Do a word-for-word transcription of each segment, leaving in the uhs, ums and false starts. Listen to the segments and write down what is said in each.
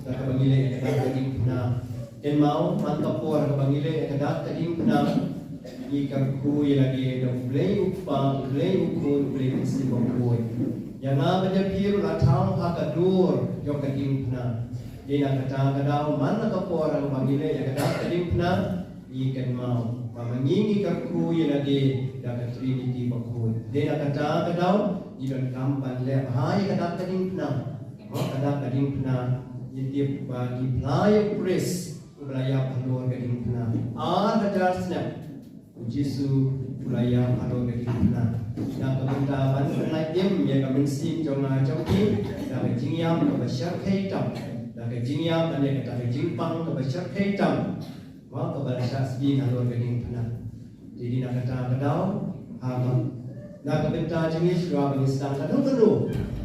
Da kaba ngi leh ïa ka dak ka diengphna. Kynmaw, man ka por kaba ngi leh ïa ka dak ka diengphna, ngi kyrkhu ïa lade da U Blei U Kpa, U Blei U Khun, U Blei U Mynsiem Bakhuid. Ïa nga bad ïa phi ruh la thaw ha ka dur jong ka diengphna. Dei na kata ka daw, man la ka por kaba ngi leh ïa ka dak ka diengphna, ngi kynmaw ba ma ngi ngi kyrkhu ïa lade da ka Trinity Bakhuid. Dei na kata ka daw, ngi donkam ban leh bha ïa ka dak ka diengphna. Mo, ka dak ka diengphna, ngi tip ba ngi phla ïa U Khrist uba la ïap halor ka diengphna. Ar hajar snem U Jisu u la ïap halor ka diengphna. Da ka bynta ban pynlait im ïa ka mynsiem jong nga jong phi da ka jingïap kaba shyrkhei tam. Da ka jingïap lane kata ka jingpang kaba shyrkhei tam. Mo, kaba la shah sdien halor ka diengphna. Te dei na kata ka daw, ha ka, na ka bynta jong ngi shuwa ba ngin sdang kano kano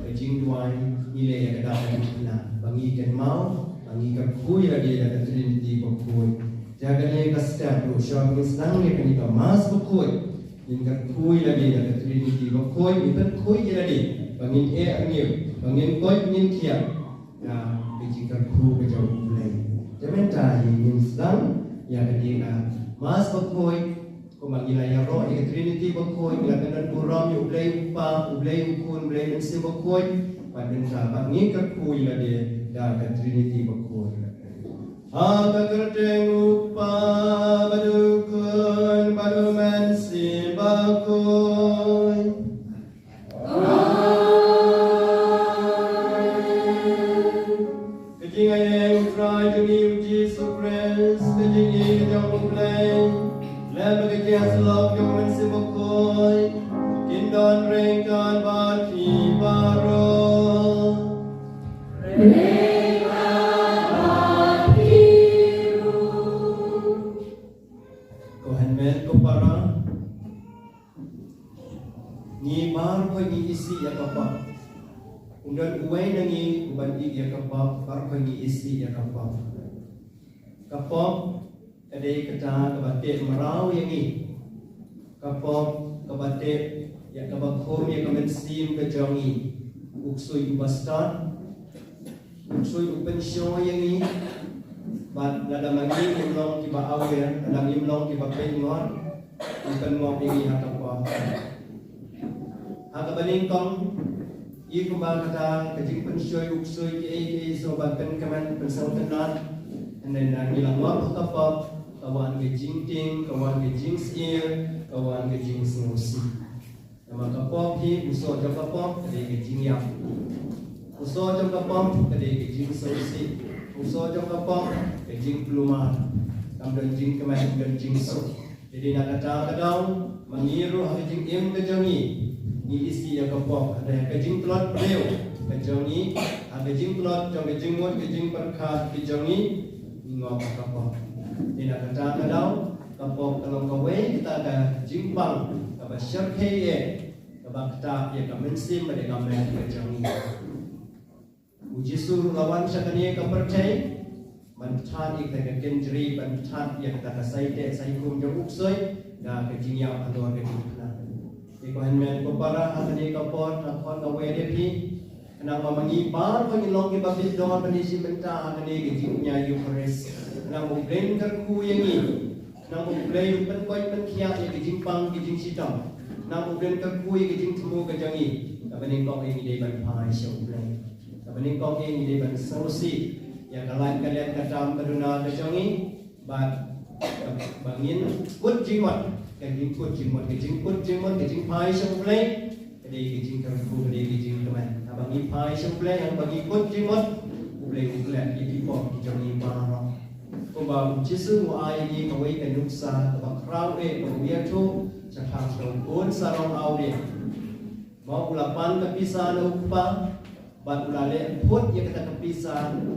ka jingduwai, ngi leh ïa ka dak ka diengphna. Ba ngi kynmaw, ba ngi kyrkhu ïa lade da ka Trinity Bakhuid. Te ha kane ka step ruh shuwa ba ngin sdang ïa kane ka Mass Bakhuid, ngin kyrkhu ïa lade da ka Trinity Bakhuid, ngin pynkhuid ïa lade ba ngin eh ngin, ba ngin koit ngin khiah. Ïa ka jingkyrkhu ka jong U Blei. Te mynta ngin sdang ïa kane ka Mass Bakhuid, kumba ngi la ïaroh ïa ka Trinity Bakhuid, ngi la kynduh burom ïa U Blei U Kpa, U Blei U Khun, U Blei Mynsiem Bakhuid. Bad mynta ba ngi kyrkhu ïa lade da ka Trinity Bakhuid. Ha ka kyrteng U Kpa bad U Khun bad U Mynsiem Bakhuid. Ka jingaiei U Trai jong ngi U Jisu Khrist, ka jingïeit ka jong U Blei, lem bad ka jingïasyllok jong U Mynsiem Bakhuid, kin don ryngkat bad phi baroh. Ryngkat bad phi ruh. Ko hynmen ko para, ngi baroh ngi isih ïa ka pop. Um don uwei na ngi uban ïeit ïa ka pop, baroh ngi isih ïa ka pop. Ka pop ka dei kata kaba teh mraw ïa ngi. Ka pop kaba teh ïa, kaba khum ïa ka mynsiem ka jong ngi. U ksuid uba stad, u ksuid u pynshoi ïa ngi. Bad lada ma ngi ngim long kiba aware, lada ngim long kiba peit ngor, u pynngop ïa ngi ha ka pop. Ha kaba nyngkong, ïa kumba kata ka jingpynshoi u ksuid, kiei kiei shuh ban pynkmen pynsngewtynnat. Hynrei lada ngi la ngop ha ka pop, ka wan ka jingtieng, ka wan ka jingsyier, ka wan ka jingsngewsih. Namar ka pop hi, u soh jong ka pop ka dei ka jingïap. U soh jong ka pop ka dei ka jingsngewsih. U soh jong ka pop ka jingkulmar. Kam don jingkmen, kam don jingsuk. Te dei na kata ka daw, ma ngi ruh ha ka jingim ka jong ngi, ngi isih ïa ka pop, hynrei ha ka jingtlot briew ka jong ngi, ha ka jingtlot jong ka jingmut ka jingpyrkhat ka jong ngi, ngi ngop ha ka pop. Te dei na kata ka daw, ka pop ka long kawei kata ka jingpang kaba shyrkhei eh, kaba ktah ïa ka mynsiem bad ïa ka met ka jong ngi. U Jisu ruh u la wan sha kane ka pyrthei ban ktah ïa kata ka kynjri, ban ktah ïa kata ka saiteh saikhum jong u ksuid da ka jingïap halor ka diengphna. Te ko hynmen ko para, ha kane ka por nga khot kawei ïa phi, khnang ba ma ngi baroh ngi long kiba bit don ban ïashim bynta ha kane ka jingñiah Eukharist, khnang ba U Blei un kyrkhu ïa ngi. Khnang ba U Blei un pynkoit pynkhiah ïa ka jingpang ka jingshitom. Khnang ba U Blei un kyrkhu ïa ka jingthmu ka jong ngi. Kaba nyngkong ngi dei ban phai sha U Blei. Kaba nyngkong ngi dei ban sngewsih ïa ka lait ka liat ka tam ka duna ka jong ngi. Bad ba ngin kut jingmut, ka jingkut jingmut, ka jingkut jingmut, ka jingphai sha U Blei, ka dei ka jingkyrkhu, ka dei ka jingkmen. Haba ngi phai sha U Blei, haba ngi kut jingmut, U Blei u klet ïa ki pop ki jong ngi baroh. Kumba U Jisu u ai ïa ngi kawei ka nuksa kaba khraw eh, kaba u ïathuh shaphang u khun sarong awria. Ba u la pan ka pisa na u kpa, bad u la leh phut ïa kata ka pisa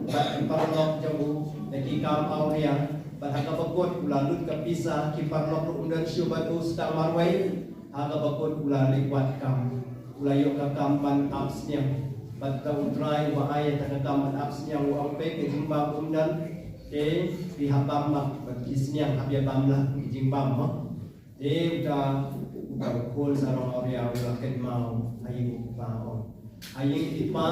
bad ki paralok jong u da ki kam awria, bad ha kaba kut u la lut ka pisa, ki paralok ruh ym don shuh bad u, sdang marwei. Ha kaba kut u la leh wad kam, u la ïoh ka kam ban ap sniang. Bad uta u trai uba ai ïa kata ka kam ban ap sniang u ong, peit, ka jingbam ym don, te phi hap bam bha, bad phi sniang, hap ïa bam la ki jingbam mo. Te uta, uta u khun sarong awria u la kynmaw ha ïing u kpa, u ong, ha ïing i pa,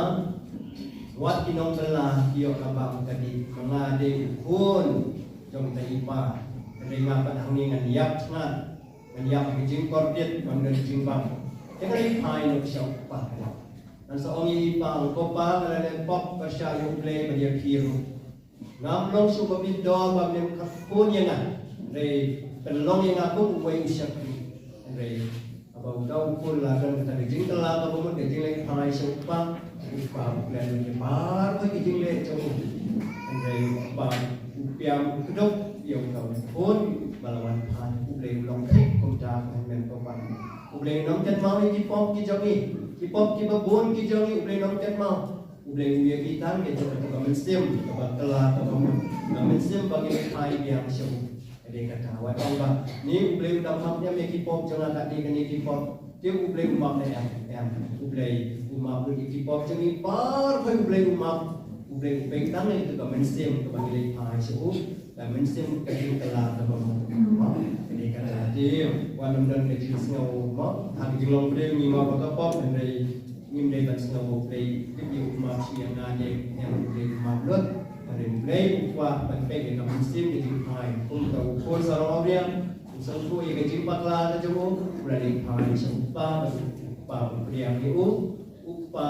wat ki nongbylla ki ïoh ka bam ka dih, ma nga dei u khun jong uta i pa. Hynrei nga pat hangne ngan ïap thngan, ngan ïap ha ka jingkordit, ngan don jingbam. Te nga leit phai noh sha u kpa. Ngan sa ong ïa i pa, ko pa, nga la leh pop pyrshah ïa U Blei bad ïa phi ruh. Ngam long shuh ba mih dor ba mem kyrkhu ïa nga. Hynrei pynlong ïa nga kum uwei u shakri. Hynrei haba uta u khun la don kata ka jingkylla kaba mut, ka jingleit phai sha u kpa, u kpa u klet ïa baroh ki jingleit jong u. Hynrei u kpa u pdiang, u kdup ïa uta u khun ba la wan phai. U Blei u long thik kumta, ko hynmen ko pan. U Blei un ym kynmaw ïa ki pop ki jong ngi, ki pop kiba bun ki jong ngi, U Blei un ym kynmaw. U Blei u ïohi tang ïa kata ka mynsiem kaba kylla, kaba mut, ka mynsiem ba ngi phai biang sha u. Ka dei kata, wat ong ba, ni U Blei u dang map ne em ïa ki pop jong nga katne kane ki pop. Te U Blei u map ne em? Em. U Blei u map lut ïa ki pop jong ngi baroh, U Blei u map. U Blei u peit tang ïa kata ka mynsiem kaba ngi leit phai sha u. Ka mynsiem ka jingkylla kaba mut. Mo, ka dei kata, te wat nym don ka jingsngew, mo, ha ka jinglong briew ngi map ha ka pop, hynrei ngim dei ban sngew ba U Blei u tip ïa u map shuh ïa nga ne em. U Blei u map lut. Hynrei U Blei u kwah ban peit ïa ka mynsiem ka jingphai. Kumta u khun sarong awria u sngewthuh ïa ka jingbakla ka jong u, u la leit phai sha u kpa, bad u kpa u pdiang ïa u. U kpa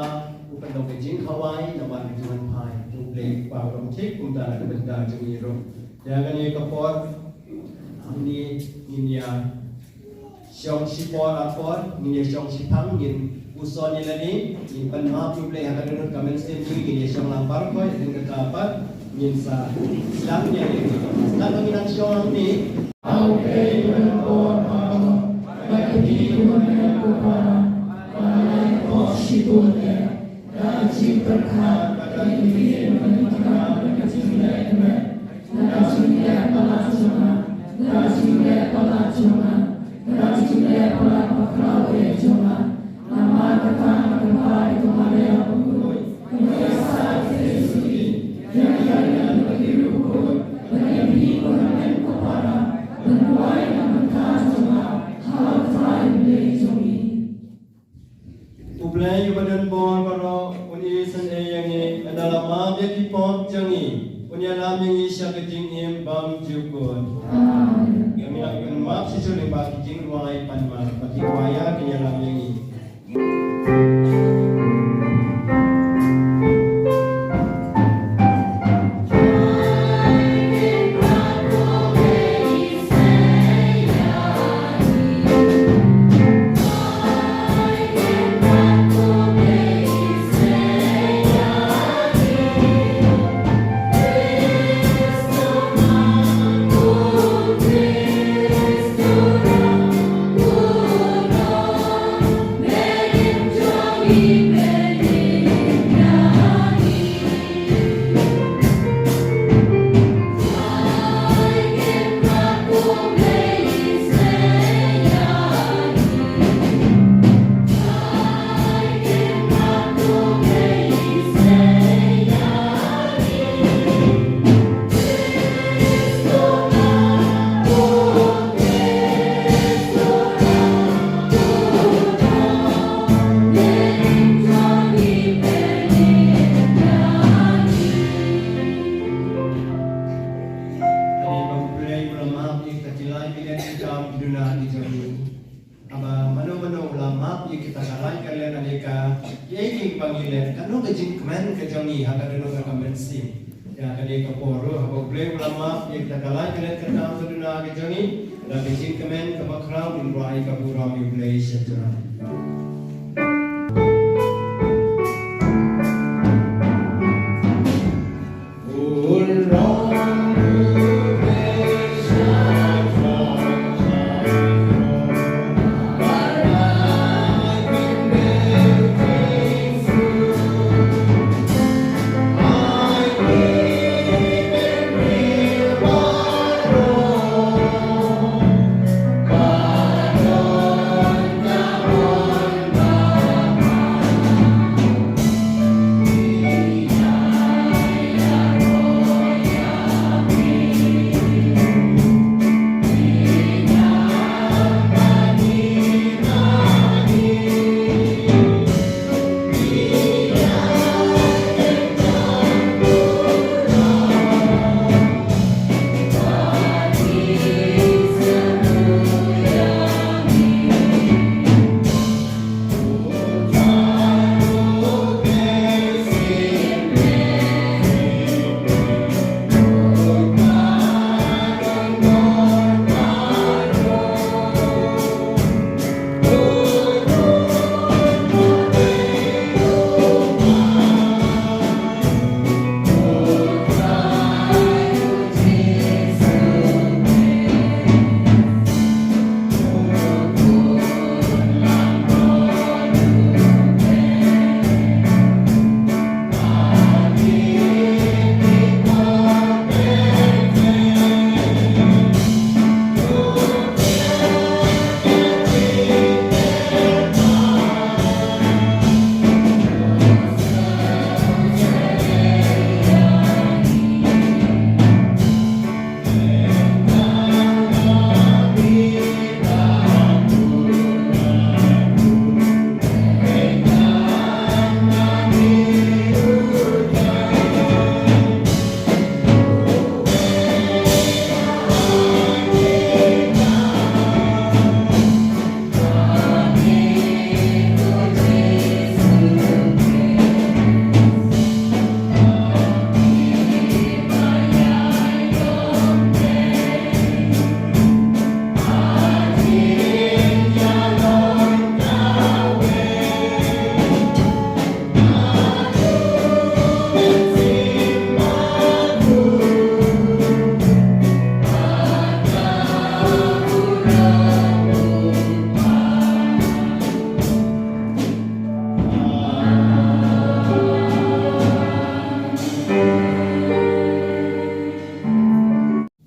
u pynlong ka jingkhawai namar ka jingwan phai. U Blei u kpa u long thik kumta na ka bynta jong ngi ruh. Ïa kane ka por, hangne ngin ïa shong shipor ar por, ngin ïa shong shiphang, ngin puson ïa lade, ngin pan map ïa U Blei ha ka dohnud ka mynsiem jong ngi, ngin ïa shong lang baroh, ïa kata pat ngin sa sdang ïa lade. Sdang ngin nang shong hangne. U Blei uba don bor baroh un isynei ïa ngi, un da la map ïa ki pop jong ngi, un ïalam ïa ngi sha ka jingim bymjukut. Amen. Ngin ïa pynmap shisha lyngba ki jingrwai pan map, ba ki kwaya kin ïalam ïa ngi. Haba mano mano u la map ïa kita ka rai ka leh, ne ka, ïa kiei kiei kiba ngi leh, kano ka jingkmen ka jong ngi ha ka dohnud ka mynsiem. Ïa kane ka por ruh haba U Blei u la map ïa kita ka laitluid ka kam ka duna ka jong ngi, da ka jingkmen kaba khraw ngin rwai ka burom ïa U Blei sha jrong.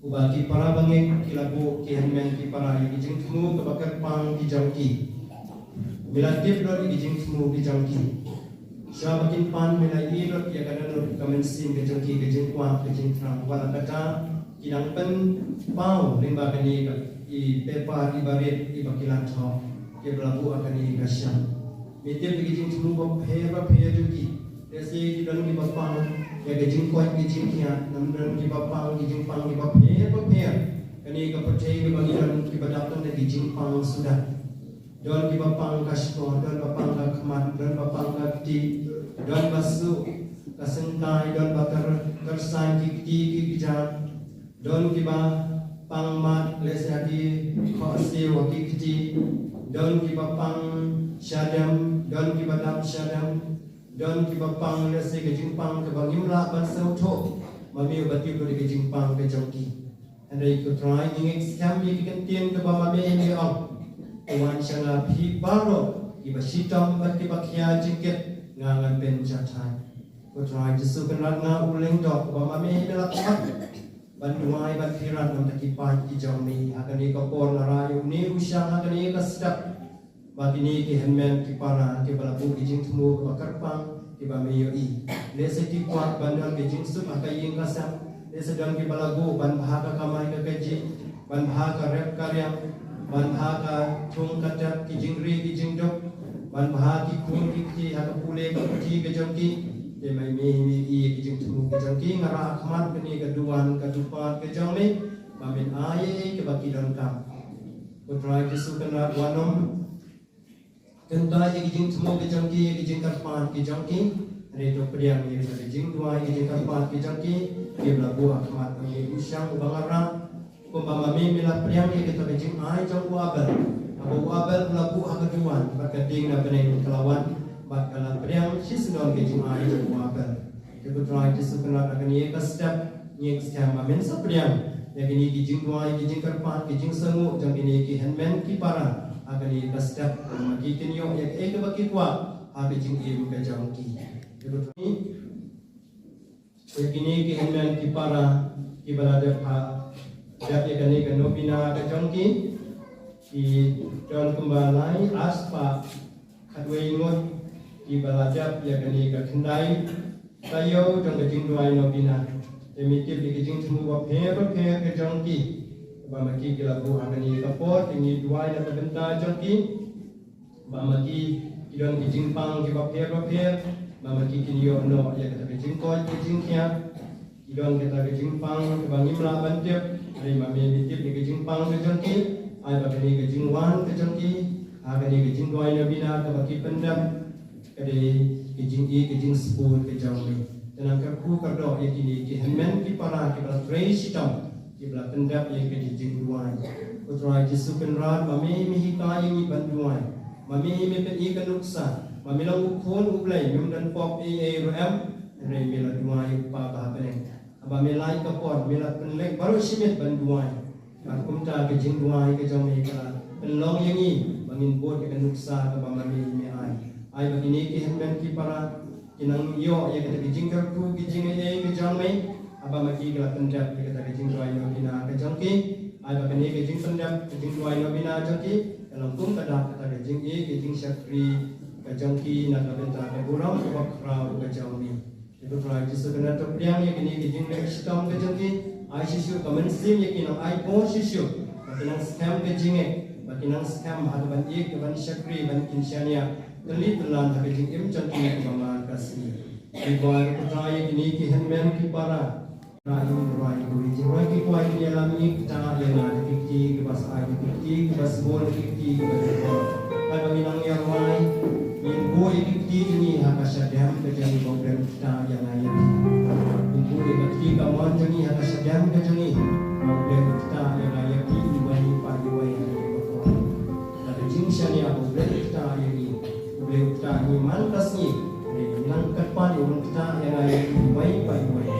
Uba ki para bangeit ki la buh ki hynmen ki para ïa ki jingthmu kaba kyrpang ki jong ki. Me la tip lut ïa ki jingthmu ki jong ki. Shuwa ba kin pan me la ïohi lut ïa ka dohnud ka mynsiem ka jong ki, ka jingkwah ka jingthrang. Wat la katta ki dang pynpaw lyngba kane ka i paper iba rit iba ki la thoh, kiba la buh ha kane ka shelf. Me tip ïa ki jingthmu bapher bapher jong ki. Lehse ki don kiba pang ïa ka jingkoit ka jingkhiah, don kiba pang ki jingpang kiba pher bapher. Kane ka pyrthei kaba ngi don kiba dap tang da ki jingpang suda. Don kiba pang ka shkor, don ba pang ka khmat, don ba pang ka kti, don ba suh ka syngkai, don ba kar, kyrshan ki kti ki kjat, don kiba pang mad, lehse ha ki khohsiew ha ki kti, don kiba pang shadem, don kiba dap shadem, don kiba pang lehse ka jingpang kaba ngim lah ban sngewthuh, ma me uba tip lut ïa ka jingpang ka jong ki. Hynrei ko Trai, ngi ngeit skhem ïa ki kyntien kaba ma me me ong. To wan sha nga phi baroh kiba shitom bad kiba khia jingkit, nga ngan pynjahthait. Ko Trai Jisu Kynrad, nga u lyngdoh uba ma me me la khot ban duwai ban pyrkhat namar ki paid ki jong me. Ha kane ka por nga rah ïa une u shang ha kane ka step. Ba kine ki hynmen ki para kiba la buh ki jingthmu kiba kyrpang kiba me ïohi. Lehse ki kwah ban don ka jingsuk ha ka ïing ka sem. Lehse don kiba la buh ban bha ka kamai ka kajih, ban bha ka rep ka riang, ban bha ka thung ka tep, ki jingri ki jingduk, ban bha ki khun ki kti ha ka pule ka puthi ka jong ki. Te ma me me ïohi ki jingthmu ki jong ki, nga rah ha khmat kane ka duwan ka dupat ka jong me. Ba men ai ïa kiba ki donkam. Ko Trai Jisu Kynrad, wan ym kyntait ïa ki jingthmu ki jong ki, ïa ki jingkyrpad ki jong ki. Hynrei to pdiang ïa kita ki jingduwai, ki jingkyrpad ki jong ki, kiba la buh ha khmat jong me u Shang uba ngarap. Kumba ma me me la pdiang ïa kita ki jingai jong u Abel. Haba u Abel u la buh ha ka duwan, bad ka dieng na bneng ka la wan, bad ka la pdiang shisyndon ki jingai jong u Abel. Te ko Trai Jisu Kynrad, ha kane ka step ngi ngeit skhem ba men sa pdiang ïa kine ki jingduwai, ki jingkyrpad, ki jingsngew jong kine ki hynmen ki para ha kane ka step, ba ma ki kin ïoh ïa kaei kaba ki kwah ha ka jingim ka jong ki. Te ko Trai, ïa kine ki hynmen ki para kiba la dep ha, dep ïa kane ka novena ka jong ki, ki don kumba lai spah khatwei ngut kiba la dep ïa kane ka khyndai taïew jong ka jingduwai novena. Te me tip ïa ki jingthmu bapher bapher ka jong ki, ba ma ki ki la buh ha kane ka por, te ngi duwai na ka bynta jong ki. Ba ma ki ki don ki jingpang kiba pher bapher, ba ma ki kin ïoh noh ïa kata ka jingkoit ka jingkhiah. Ki don kata ka jingpang kaba ngim lah ban tip, hynrei ma me me tip ïa ka jingpang ka jong ki. Ai ba kane ka jingwan ka jong ki ha kane ka jingduwai novena kaba ki pyndep, ka dei ka jingïeit ka jingsport ka jong me. Te nang kyrkhu kyrdoh ïa kine ki hynmen ki para kiba la trei shitom, kiba la pyndep ïa ka jingduwai. Ko Trai Jisu Kynrad, ma me me hikai ïa ngi ban duwai, ma me me pyni ka nuksa, ma me long u khun u Blei, mem don pop ei ei ruh em, hynrei me la duwai ïa u Kpa ba ha bneng. Haba me la ai ka por, me la pynleit baroh shi miet ban duwai. Bad kumta ka jingduwai ka jong me ka la pynlong ïa ngi ba ngin bud ïa ka nuksa kaba ma me me ai. Ai ba kine ki hynmen ki para ki nang ïoh ïa kata ka jingkyrkhu ka jingaiei ka jong me, haba ma ki ki la pyndep ïa kata ka jingduwai novena ka jong ki. Ai ba kane ka jingpyndep ka jingduwai novena jong ki ka long kum ka dak kata ka jingïeit ka jingshakri ka jong ki na ka bynta ka burom kaba khraw ka jong me. Ïa ko Trai Jisu Kynrad, to pdiang ïa kine ki jingleh shitom ka jong ki. Ai shisha ka mynsiem ïa ki, nang ai bor shisha ba ki nang skhem ka jingngeit, ba ki nang skhem ha kaban ïeit, kaban shakri, ban kin shaniah tylli tyllan ha ka jingim jong ki kumba man ka sngi. Ngi duwai, ko Trai, ïa kine ki hynmen ki para. Ngi duwai, ko Trai, ki rwai ki kwai ki ïalam ngi, ktah ïa nga da ki kti kiba sa ai, da ki kti kiba sbun, da ki kti kiba jubor. Haba ngi nang ïa rwai, ngin buh ïa ki kti jong ngi ha ka shadem ka jong ngi, ba U Blei un ktah ïa nga ïa phi. Ngin buh ïa ka kti kamon jong ngi ha ka shadem ka jong ngi, ba U Blei un ktah ïa nga ïa phi, iwei pa iwei ha kane ka por. Da ka jingshaniah ba U Blei un ktah ïa ngi, U Blei un ktah ïa ngi man ka sngi. Hynrei ngi nang kyrpad ïa U Blei un ktah ïa nga ïa phi iwei pa iwei.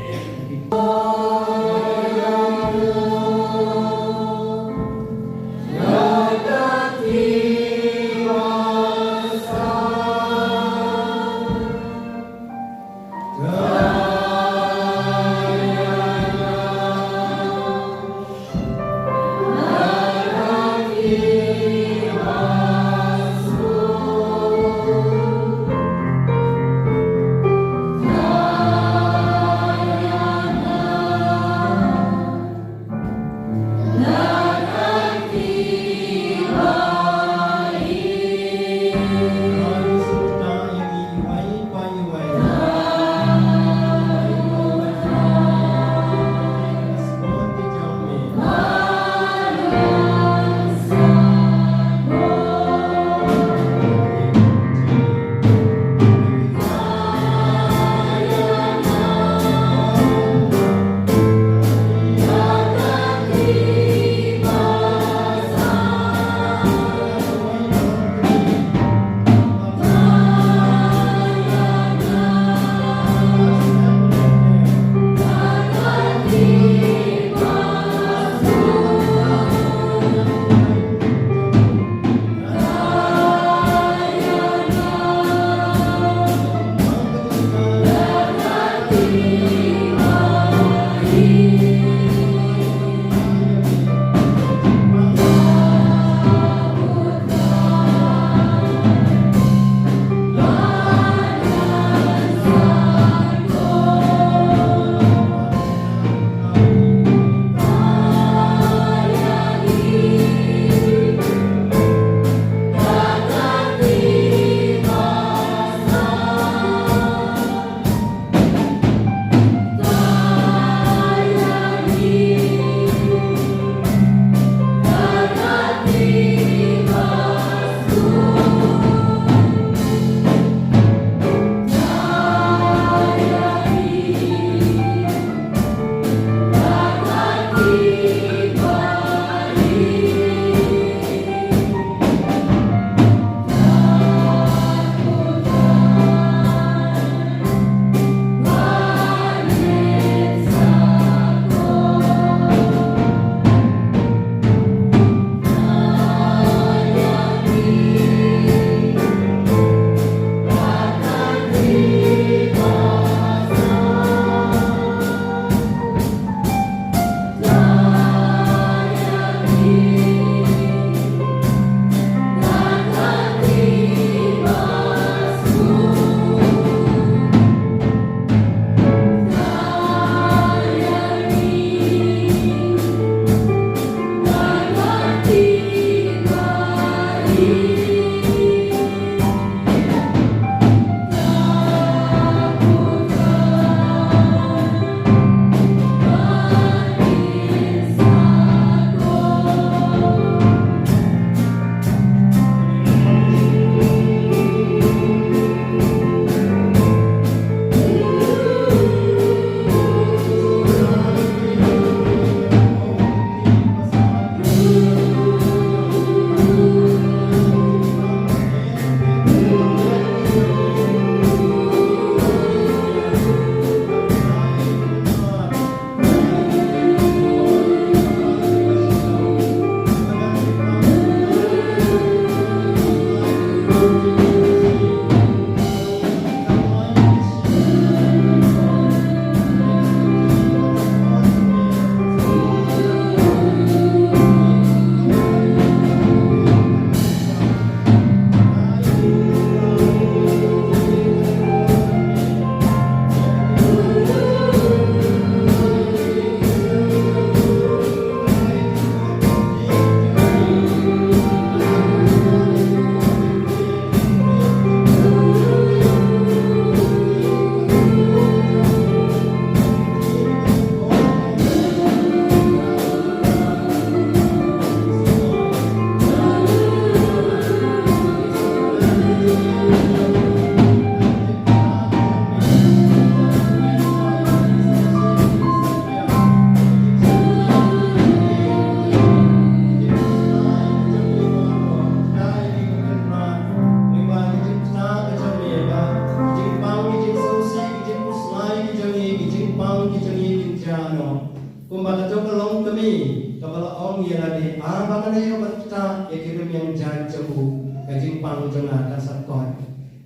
Ïa ki rmiang jaiñ jong u, ka jingpang jong nga kan sa kot.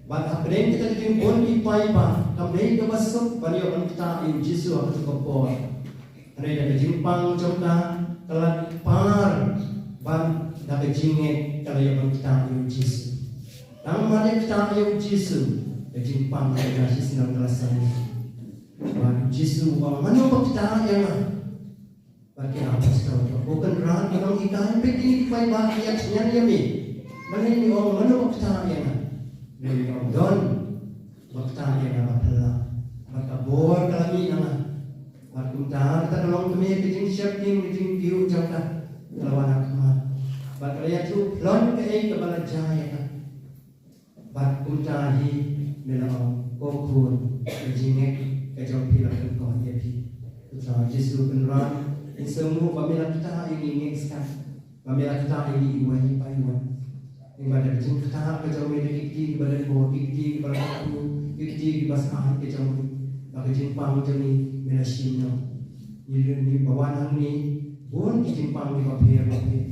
Bad hapdeng kita ki jingbun ki paidbah, kam dei kaba suk ban ïoh ban ktah ïa u Jisu ha kato ka por. Hynrei da ka jingpang jong ka, ka la par bad da ka jingngeit ka la ïoh ban ktah ïa u Jisu. Tang mar ïa ktah ïa u Jisu, ka jingpang jong ka shisien ka la sangeh. Bad u Jisu u ong, mano ba ktah ïa nga? Bad ki apostol, ko Kynrad, me long hikai ïa kine ki paidbah ki ïa thngan ïa me. Balei me ong mano ba ktah ïa nga? Me ong don ba ktah ïa nga ba phylla. Bad ka bor ka la mih na nga. Bad kumta kata ka longkmie ka jingsheptieng ka jingkiew jong ka ka la wan ha khmat. Bad ka la ïathuh phlon kaei kaba la jia ïa ka. Bad kumta hi me la ong, ko khun, ka jingngeit ka jong phi la pynkoit ïa phi. Kumta Jisu Kynrad, ngin sngewthuh ba me la ktah ïa ngi, ngeit skhem ba me la ktah ïa ngi iwei pa iwei. Ïa ba da ka jingktah ka jong me da ki kti kiba donbor, ki kti kiba la kyrkhu, ki kti kiba sah ka jong me, ba ka jingpang jong ngi me la shim noh. Ngi, ngi ba wan hangne bun ki jingpang kiba pher ba pher.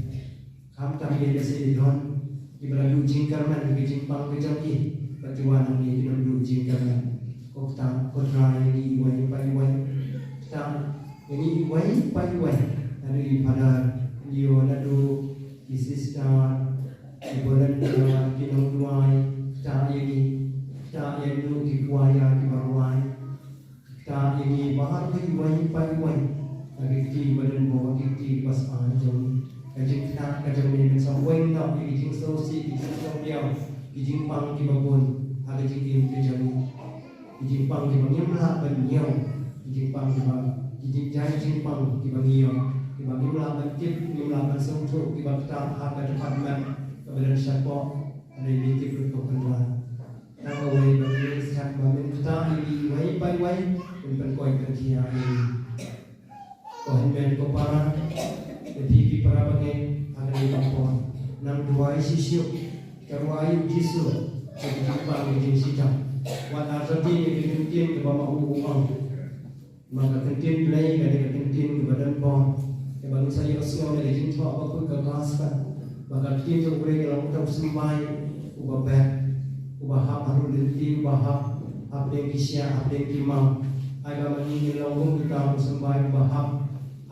Khamtam ïa lehse i don kiba la duh jingkyrmen ha ka jingpang ka jong ki, bad ki wan hangne kim duh jingkyrmen. Ko ktah, ko Trai, ïa ngi iwei pa iwei. Ktah ïa ngi iwei pa iwei. Naduh i Phadar Leo, naduh ki sister, ki volunteer, ki nongduwai. Ktah ïa ngi, ktah ïa ngi ki choir kiba rwai. Ktah ïa ngi baroh iwei pa iwei. Ha ki kti ba donbor, ki kti ba sah jong ngi. Ka jingktah ka jong ngi kan sa weng noh ïa ki jingsngewsih, ki jingsngewdiaw, ki jingpang kiba bun ha ka jingim ka jong ngi. Ki jingpang kiba ngim lah ban ñiew, ki jingpang kiba, ki jingjia jingpang kiba ngi ïoh, kiba ngim lah ban tip, ngim lah ban sngewthuh, kiba ktah ha ka department kaba don shapoh. Hynrei ngi tip ruh, ko Kynrad, tang kawei ba ngi skhem ba men ktah ïa ngi iwei pa iwei, men pynkoit pynkhiah ïa ngi. Ko hynmen ko para, ïa phi ki para bangeit, ha kane ka por, nang duwai shisha, duwai ïa u Jisu, ïa ka jingpang ka jingshitom. Wat artatien ïa ka ktien kaba ma u u ong. Ma ka ktien Blei ka dei ka ktien kaba donbor, kaba ngin sa ïohsngew na ka jingthoh bakut ka gospel. Ba ka ktien jong U Blei ka long uta u symbai uba beit, uba hap haduh lynti, uba hap hapdeng ki shiah, hapdeng ki maw. Ai ba ma ngi ngin long kum uta u symbai uba hap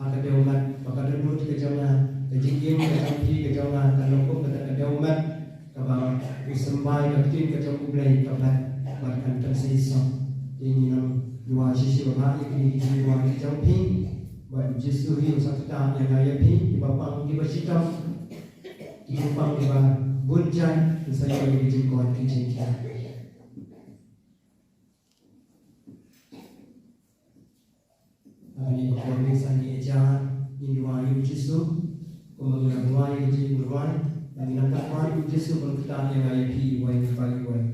ha ka dewmet, ba ka dohnud ka jong nga, ka jingim ka jong phi ka jong nga, kan long kum kata ka dewmet. Kaba u symbai ka ktien ka jong U Blei ka beit bad kan pynseisoh. Te ngin ym duwai shisha ba ïa kine ki jingduwai ki jong phi. Bad u Jisu hi u sa ktah ïa nga ïa phi, kiba pang kiba shitom, ki jingpang kiba bun jait, u sa ïa ki jingkoit ki jingkhiah. Hynrei ba kawei sa ngi ïa jar, ngin duwai ïa u Jisu, kumba ngi la duwai ïa ka jingduwai, ba ngin nang duwai ïa u Jisu ban ktah ïa nga ïa phi iwei pa iwei.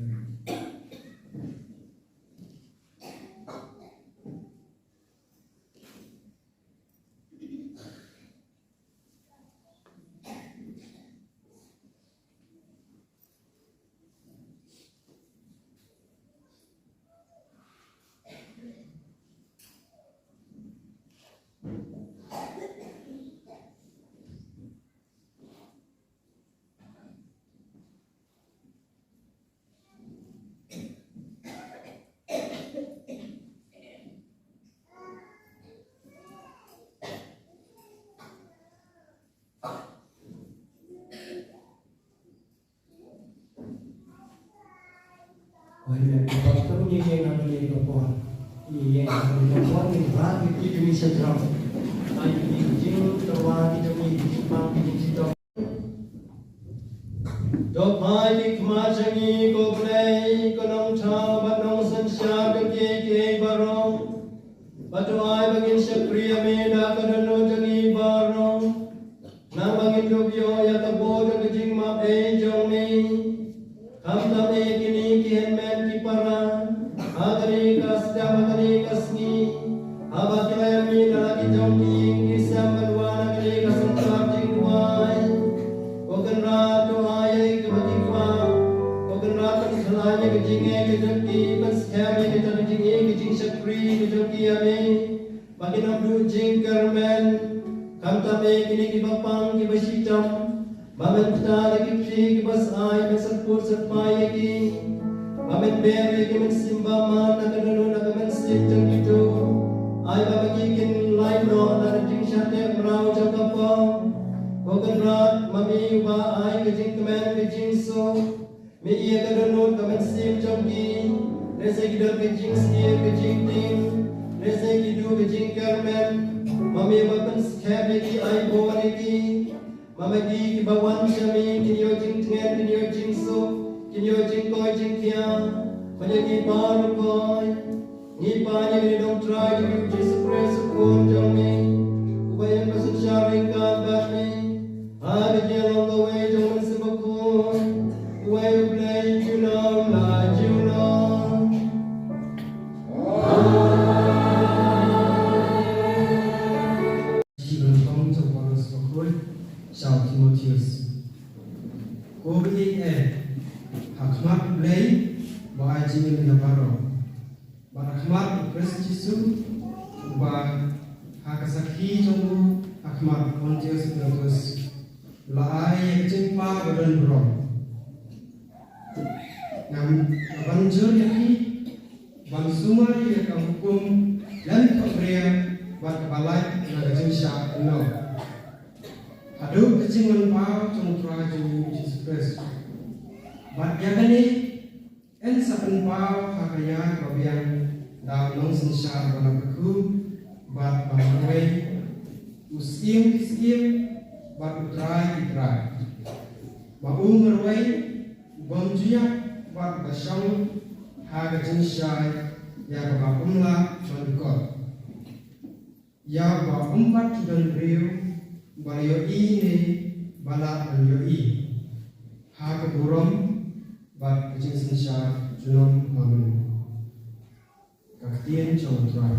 Wan ïa ka por, to ngin ïeng ha kane ka por. Ngin ïeng ha kane ka por, ngin rah ïa ki jingmut shakhmat. Ai ki jingtyrwa, ki jingmut, ki jingpang, ki jingshitom. To phai ki khmat jong ngi ko Blei, ko Nongthaw bad Nongsynshar jong kiei kiei baroh. Bad to ai ba ngin shakri ïa me da ka dohnud jong ngi baroh. Nang ba ngin dup ïoh ïa ka bor jong ka jingmap ei jong me. Khamtam eh kine ki hynmen ki para, ha kane ka step, ha kane ka sngi, haba ki la ïa mih na la ki jong ki ïing ki sem ban wan ha kane ka synshar jingduwai. Ko Kynrad, to ai ïa kaba ki kwah. Ko Kynrad, to khlaiñ ïa ka jingeh ka jong ki, pynskhem ïa ka jingeh ka jingshakri ka jong ki ïa me. Ba kin ym duh jingkyrmen, khamtam eh kine kiba pang kiba shitom. Ba men pynta da ki khlieh kiba sah, ai men sah put sah pai ïa ki. Ba men ber ïa ki mynsiem bamar na ka dohnud na ka mynsiem jong kito. Ai ba ma ki kin lait noh na ka jingshah teh mraw jong ka pop. Ko Kynrad, ma me uba ai ka jingkmen ka jingsuk. Me ïa ka dohnud ka mynsiem jong ki. Lehse ki don ka jingsniew ka jingtieng. Lehse ki duh ka jingkyrmen. Ma me ba pynskhem ïa ki, ai bor ïa ki. Ma ma ki kiba wan sha me kin ïoh jingtngen, kin ïoh jingsuk, kin ïoh jingkoit jingkhiah. Ma ïa ki baroh kawei. Ngi pan ïa kane u Trai jong ngi u Jisu Khrist u Khun jong me. Uba ïeng ba synshar ryngkat bad me. Ha ka jinglong kawei jong u Mynsiem Bakhuid. Uwei U Blei junom la junom. Shi nyngkong jong u Paulus bakhuid sha u Timotheus. Ko bangeit eh, ha khmat U Blei ba ai jingim ïa baroh, bad ha khmat u Khrist Jisu, uba ha ka sakhi jong u ha khmat Pontius Pilatus, u la ai ïa ka jingpah ba don burom. Nga, nga ban jur ïa phi ban sumar ïa ka hukum lem thohbria bad kaba lait na ka jingshah kynnoh, haduh ka jingwanpaw jong u Trai jong ngi u Jisu Khrist. Bad ïa kane yn sa pynpaw ha ka ïa kaba biang da u nongsynshar ba la kyrkhu bad ba marwei, u Syiem ki syiem bad u Trai ki trai. Ba u marwei, u bym ju ïap bad ba shong ha ka jingshai ïa kaba ym lah ban kot, ïa uba ym pat ju don briew ba la ïohi ne ba lah ban ïohi, ha ka burom bad ka jingsynshar junom. Amen. Ka ktien jong u Trai.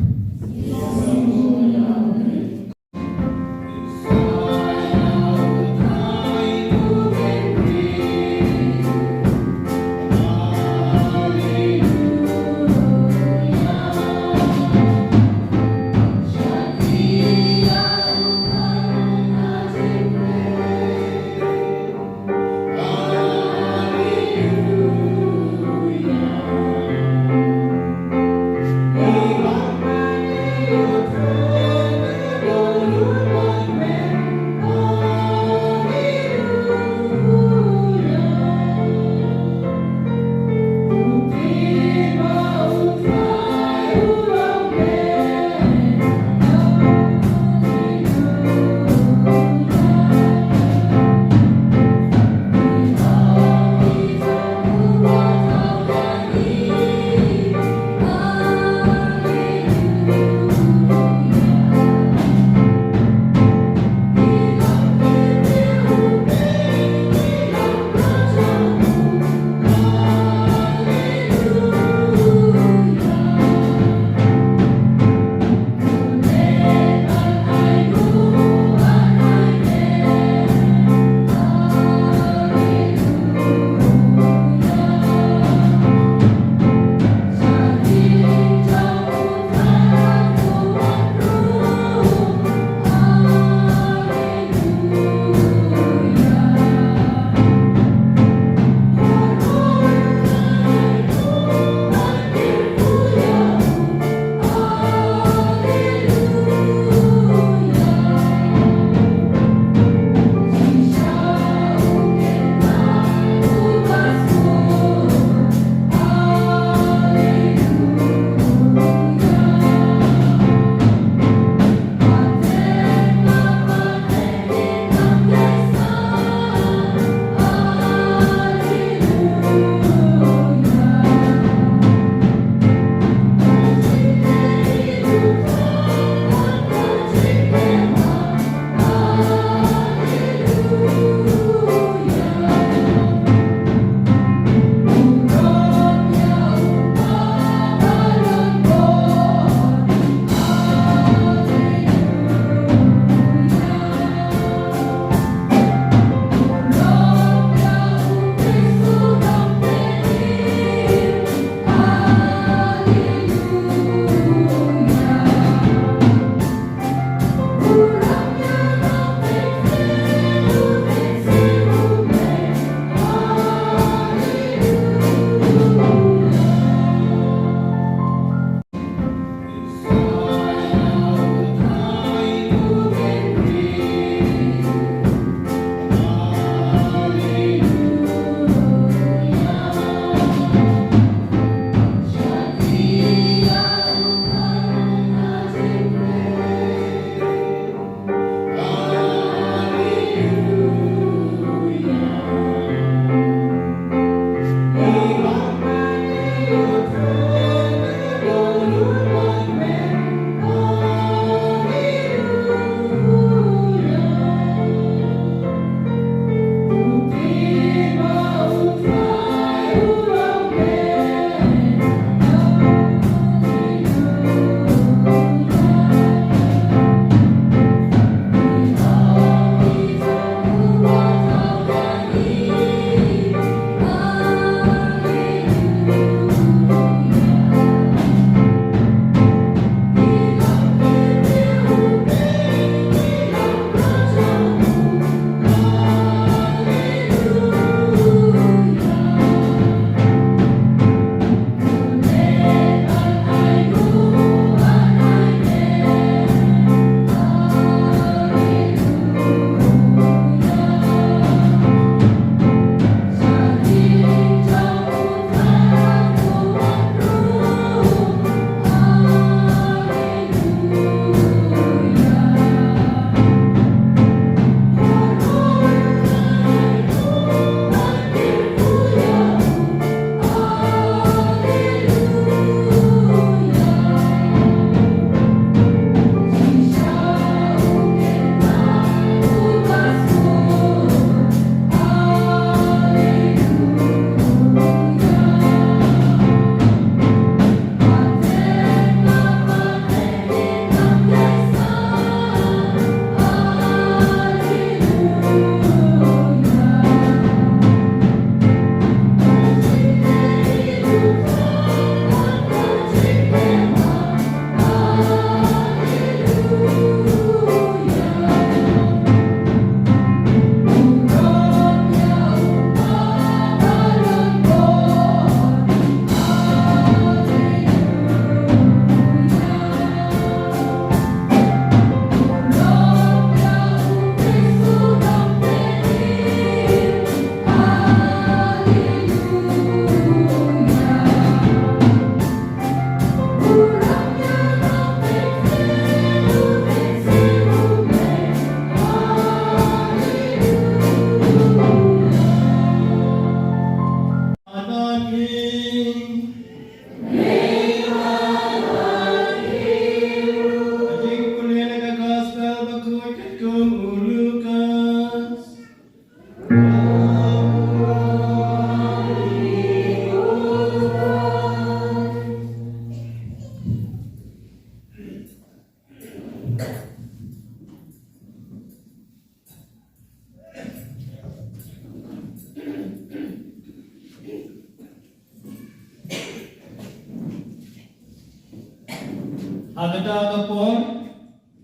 Ha kata ka por,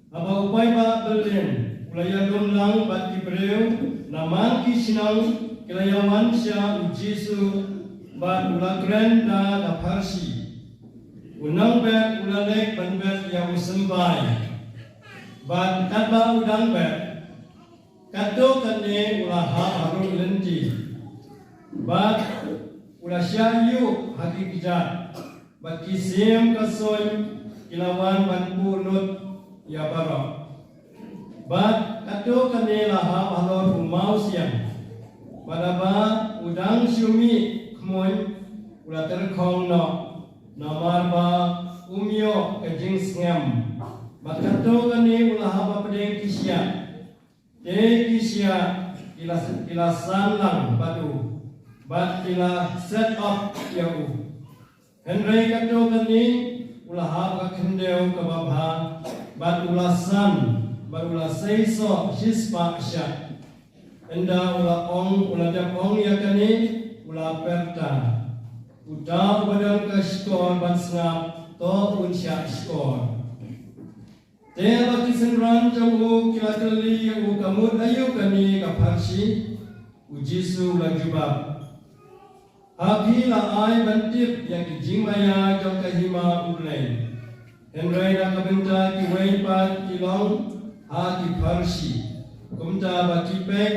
haba u paidbah Berlin u la ïalum lang bad ki briew na man ki shnong, ki la ïawan sha u Jisu bad u la kren da ka pharshi. U nongbet u la leit ban bet ïa u symbai, bad katba u dang bet, katto katne u la hap harud lynti, bad u la shah ïuh ha ki kjat, bad ki sim ka suiñ ki la wan ban buh nud ïa baroh. Bad katto katne la hap halor u mawsiang, bad haba u dang shu mih khmuiñ u la tyrkhong noh, namar ba um ïoh ka jingsngem. Bad katto katne u la hap hapdeng ki shiah. Te ki shiah ki la, ki la san lang bad u, bad ki la set up ïa u. Hynrei katto katne u la hap ka khyndew kaba bha, bad u la san, bad u la seisoh shispah shah. Ynda u la ong, u la dep ong ïa kane, u la pyrta, uta uba don ka shkor ban sngap, to un shah shkor. Te ba ki synran jong u ki la kylli ïa u, ka mut aïu kane ka pharshi? U Jisu u la jubab, ha phi la ai ban tip ïa ki jingmaïa jong ka hima U Blei, hynrei na ka bynta kiwei pat ki long ha ki pharshi. Kumta ba ki peit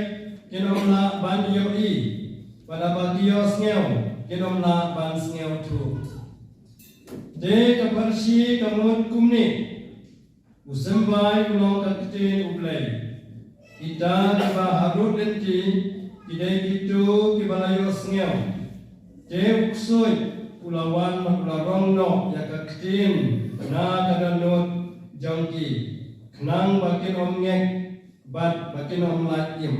kin ym lah ban ïohi, bad ba ki ïohsngew kin ym lah ban sngewthuh. Te ka pharshi ka mut kumne: U symbai u long ka ktien U Blei. Kita kiba harud lynti ki dei kito kiba la ïohsngew. Te u ksuid u la wan bad u la rong noh ïa ka ktien na ka dohnud jong ki, khnang ba kin ym ngeit bad ba kin ym lait im.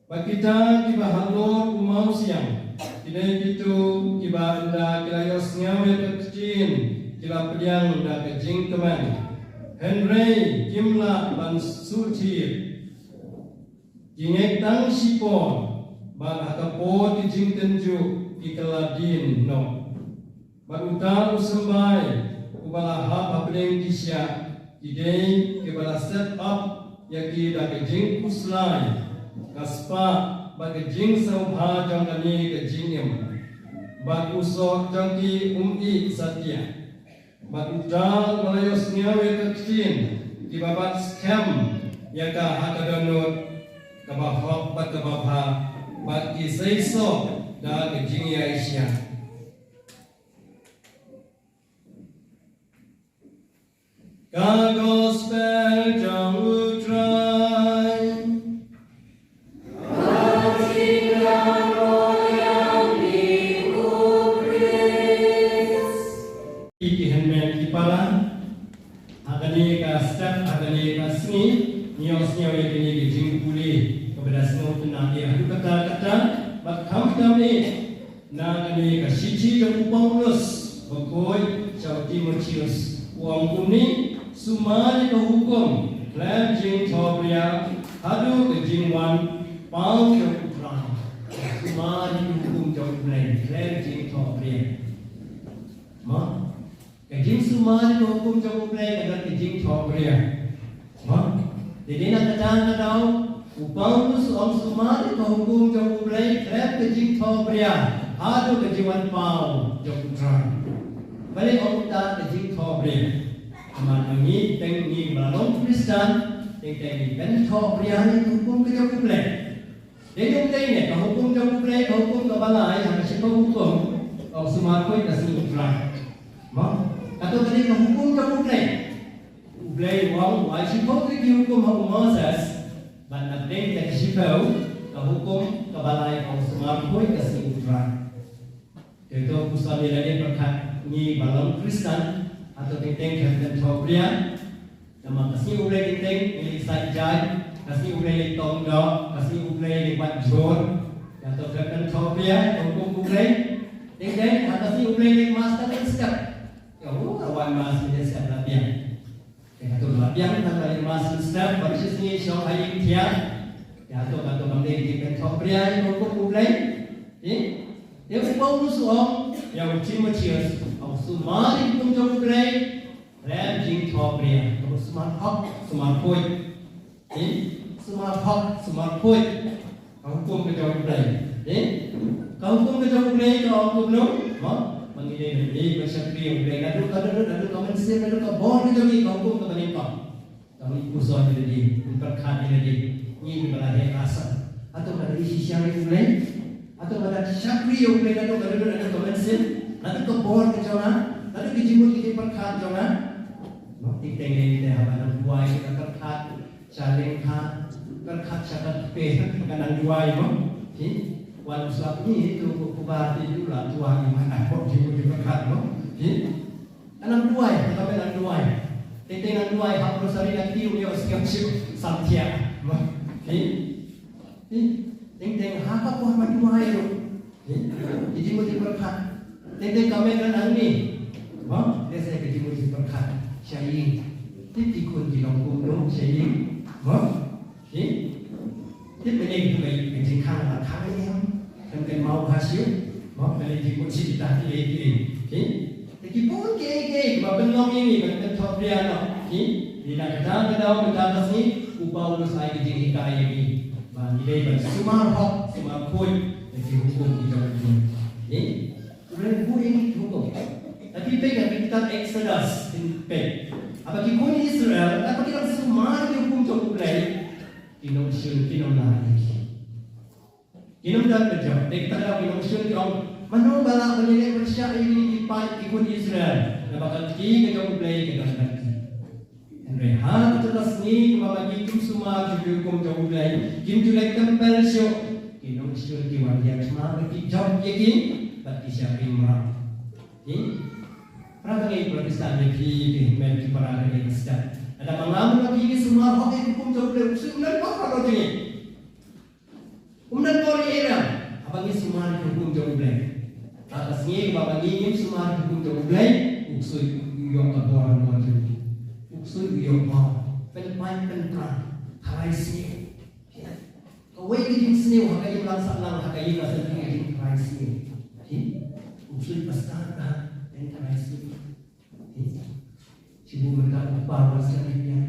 Bad kita kiba halor u mawsiang ki dei kito kiba ynda ki la ïohsngew ïa ka ktien ki la pdiang da ka jingkmen, hynrei kim lah ban shu thied. Ki ngeit tang shipor, bad ha ka por ki jingtynjuh ki kylla dien noh. Bad uta u symbai uba la hap hapdeng ki shiah, ki dei kiba la set up ïa ki da ka jingkhuslai, ka spah bad ka jingsngewbha jong kane ka jingim. Bad u soh jong ki um ih satia. Bad uta uba la ïohsngew ïa ka ktien kiba bat skhem ïa ka ha ka dohnud kaba hok bad kaba bha, bad ki seisoh da ka jingïaishah. Ka gospel jong U Trai. Ki hynmen ki para, ha kane ka step, ha kane ka sngi, ngi ïohsngew ïa kane ka jingpule kaba da sngewtynnat ïa haduh katta katta, bad khamtam eh na kane ka shithi jong u Paulus ba khuid sha u Timotheus, u ong kumne: Sumar ïa ka hukum khlem jingthohbria haduh ka jingwan paw jong U Trai. Sumar ïa ka hukum jong U Blei khlem jingthohbria. Mo? Ka jingsumar ïa ka hukum jong U Blei ka don ka jingthohbria. Mo? Te dei na kata ka daw u Paulus u ong sumar ïa ka hukum jong U Blei khlem ka jingthohbria haduh ka jingwan paw jong U Trai. Balei ong uta ka jingthohbria? Namar ngi teng ngi ba long Khristan, teng teng ngi pynthohbria ïa ka hukum ka jong U Blei. Dei ïa u teng ne ka hukum jong U Blei, ka hukum kaba lai, ha ka shiphew hukum, ong sumar khuid ka sngi U Trai. Mo? Kato ka dei ka hukum jong U Blei. U Blei u ong u ai shiphew tylli ki hukum ha u Moses, bad na pdeng ka shiphew ka hukum kaba lai ong sumar khuid ka sngi U Trai. Te to ku sa ni lane pyrkhat ngi ba long Khristan, hato teng teng khlem pynthohbria? Namar ka sngi U Blei teng teng ngi leit sait jaiñ, ka sngi U Blei leit tong doh, ka sngi U Blei leit wad jhur. Hato khlem pynthohbria ka hukum U Blei? Teng teng ha ka sngi U Blei leit mass tang step. Ïa u, ka wan mass mynstep la biang. Te hato la biang tang ka leit mass mynstep, bad shi sngi shong ha ïing thiah. Te hato, hato kam dei ka jingpynthohbria ïa ka hukum U Blei? Te, te u Paulus u ong ïa u Timotheus, ong sumar ïa ka hukum jong U Blei, Rem jingthoh bria, ka sumar hok, sumar khuid. Sumar hok, sumar khuid. Ka hukum ka jong U Blei. Ka hukum ka jong U Blei ka hukum no. Ma, ma ngi dei ban dei ban shakri ïa U Blei. Naduh ka, naduh, naduh ka mynsiem, naduh ka bor ka jong ngi, ka hukum kaba nyngkong. Ka mih puson ïa lade, pyrkhat ïa lade. Ngi kiba la heh la san. Hato nga da ïeit shisha ïa U Blei? Hato nga da shakri ïa U Blei naduh ka, naduh, naduh ka mynsiem, naduh ka bor ka jong nga, naduh ki jingmut ki jingpyrkhat jong nga? Mo, teng teng lei te haba nang duwai ka pyrkhat sha lyngkha, pyrkhat sha ka kpe, ka nang duwai mo. Wan slap ni tu ku ba ti tu la duwai mo, nang pok jingmut jingpyrkhat mo. Ka nang duwai, ka nang duwai. Teng teng nang duwai, hap rosari na kti u ïoh sngewsih samthiah. Teng teng ha ka por ma duwai ruh. Ki jingmut jingpyrkhat. Teng teng ka met ka nang ni. Lehse ki jingmut jingpyrkhat sha ïing. Tip ki khun ki long kumno sha ïing. Tip mynne ki khun ka jingkhang la khang ïa. Kan kan mau ha siew. Kan ki jingmut jingpyrkhat ki ei ki ei. Te ki bun kiei kiei kiba pynlong ïa ngi ban kynthoh bria noh. Ki, dei na kata ka daw mynta ka sngi u Paulus ai ka jinghikai ïa ngi ba ngi dei ban sumar hok sumar khuid ïa ki hukum ki jong U Blei. Ki, U Blei u buh ïa ngi ki hukum. Lada phi peit ha ka kitab Exodus phin peit, haba ki khun Israel haba ki dang sumar ïa ki hukum jong U Blei, ki nongshun ki nonglah ïa ki. Ki nongdon bajot, te kita ki nongshun ki ong, mano ba lah ban ïaleh pyrshah ïa ngi ki paid ki khun Israel, naba ka kti ka jong U Blei ka don bad ki. Hynrei ha kata ka sngi kaba ma ngi kim sumar ïa ki hukum jong U Blei, kim ju leh tempel shuh, ki nongshun ki wan ïaid ma ki jop ïa ki bad ki shah ring mraw. Ki, para bangeit para Khristan, ïa phi ki hynmen ki para, kane ka step, lada ma nga ma phi ngi sumar hok ïa ki hukum jong U Blei, u ksuid um don bor halor jong ngi. Um don bor ïa ngi, haba ngi sumar ïa ki hukum jong U Blei. Ha ka sngi kaba ma ngi ngim sumar ïa ki hukum jong U Blei, u ksuid u ïoh ka bor halor jong ngi. U ksuid u ïoh bor, pynpait pynpra, tharai sniew. Kawei ka jingsniew ha ka imlang sahlang, ha ka ïing ka sem, ka jingtharai sniew. U ksuid ba stad ka, pyn tharai sniew. Shu buh mynta u kpa wan sha ïing ïa.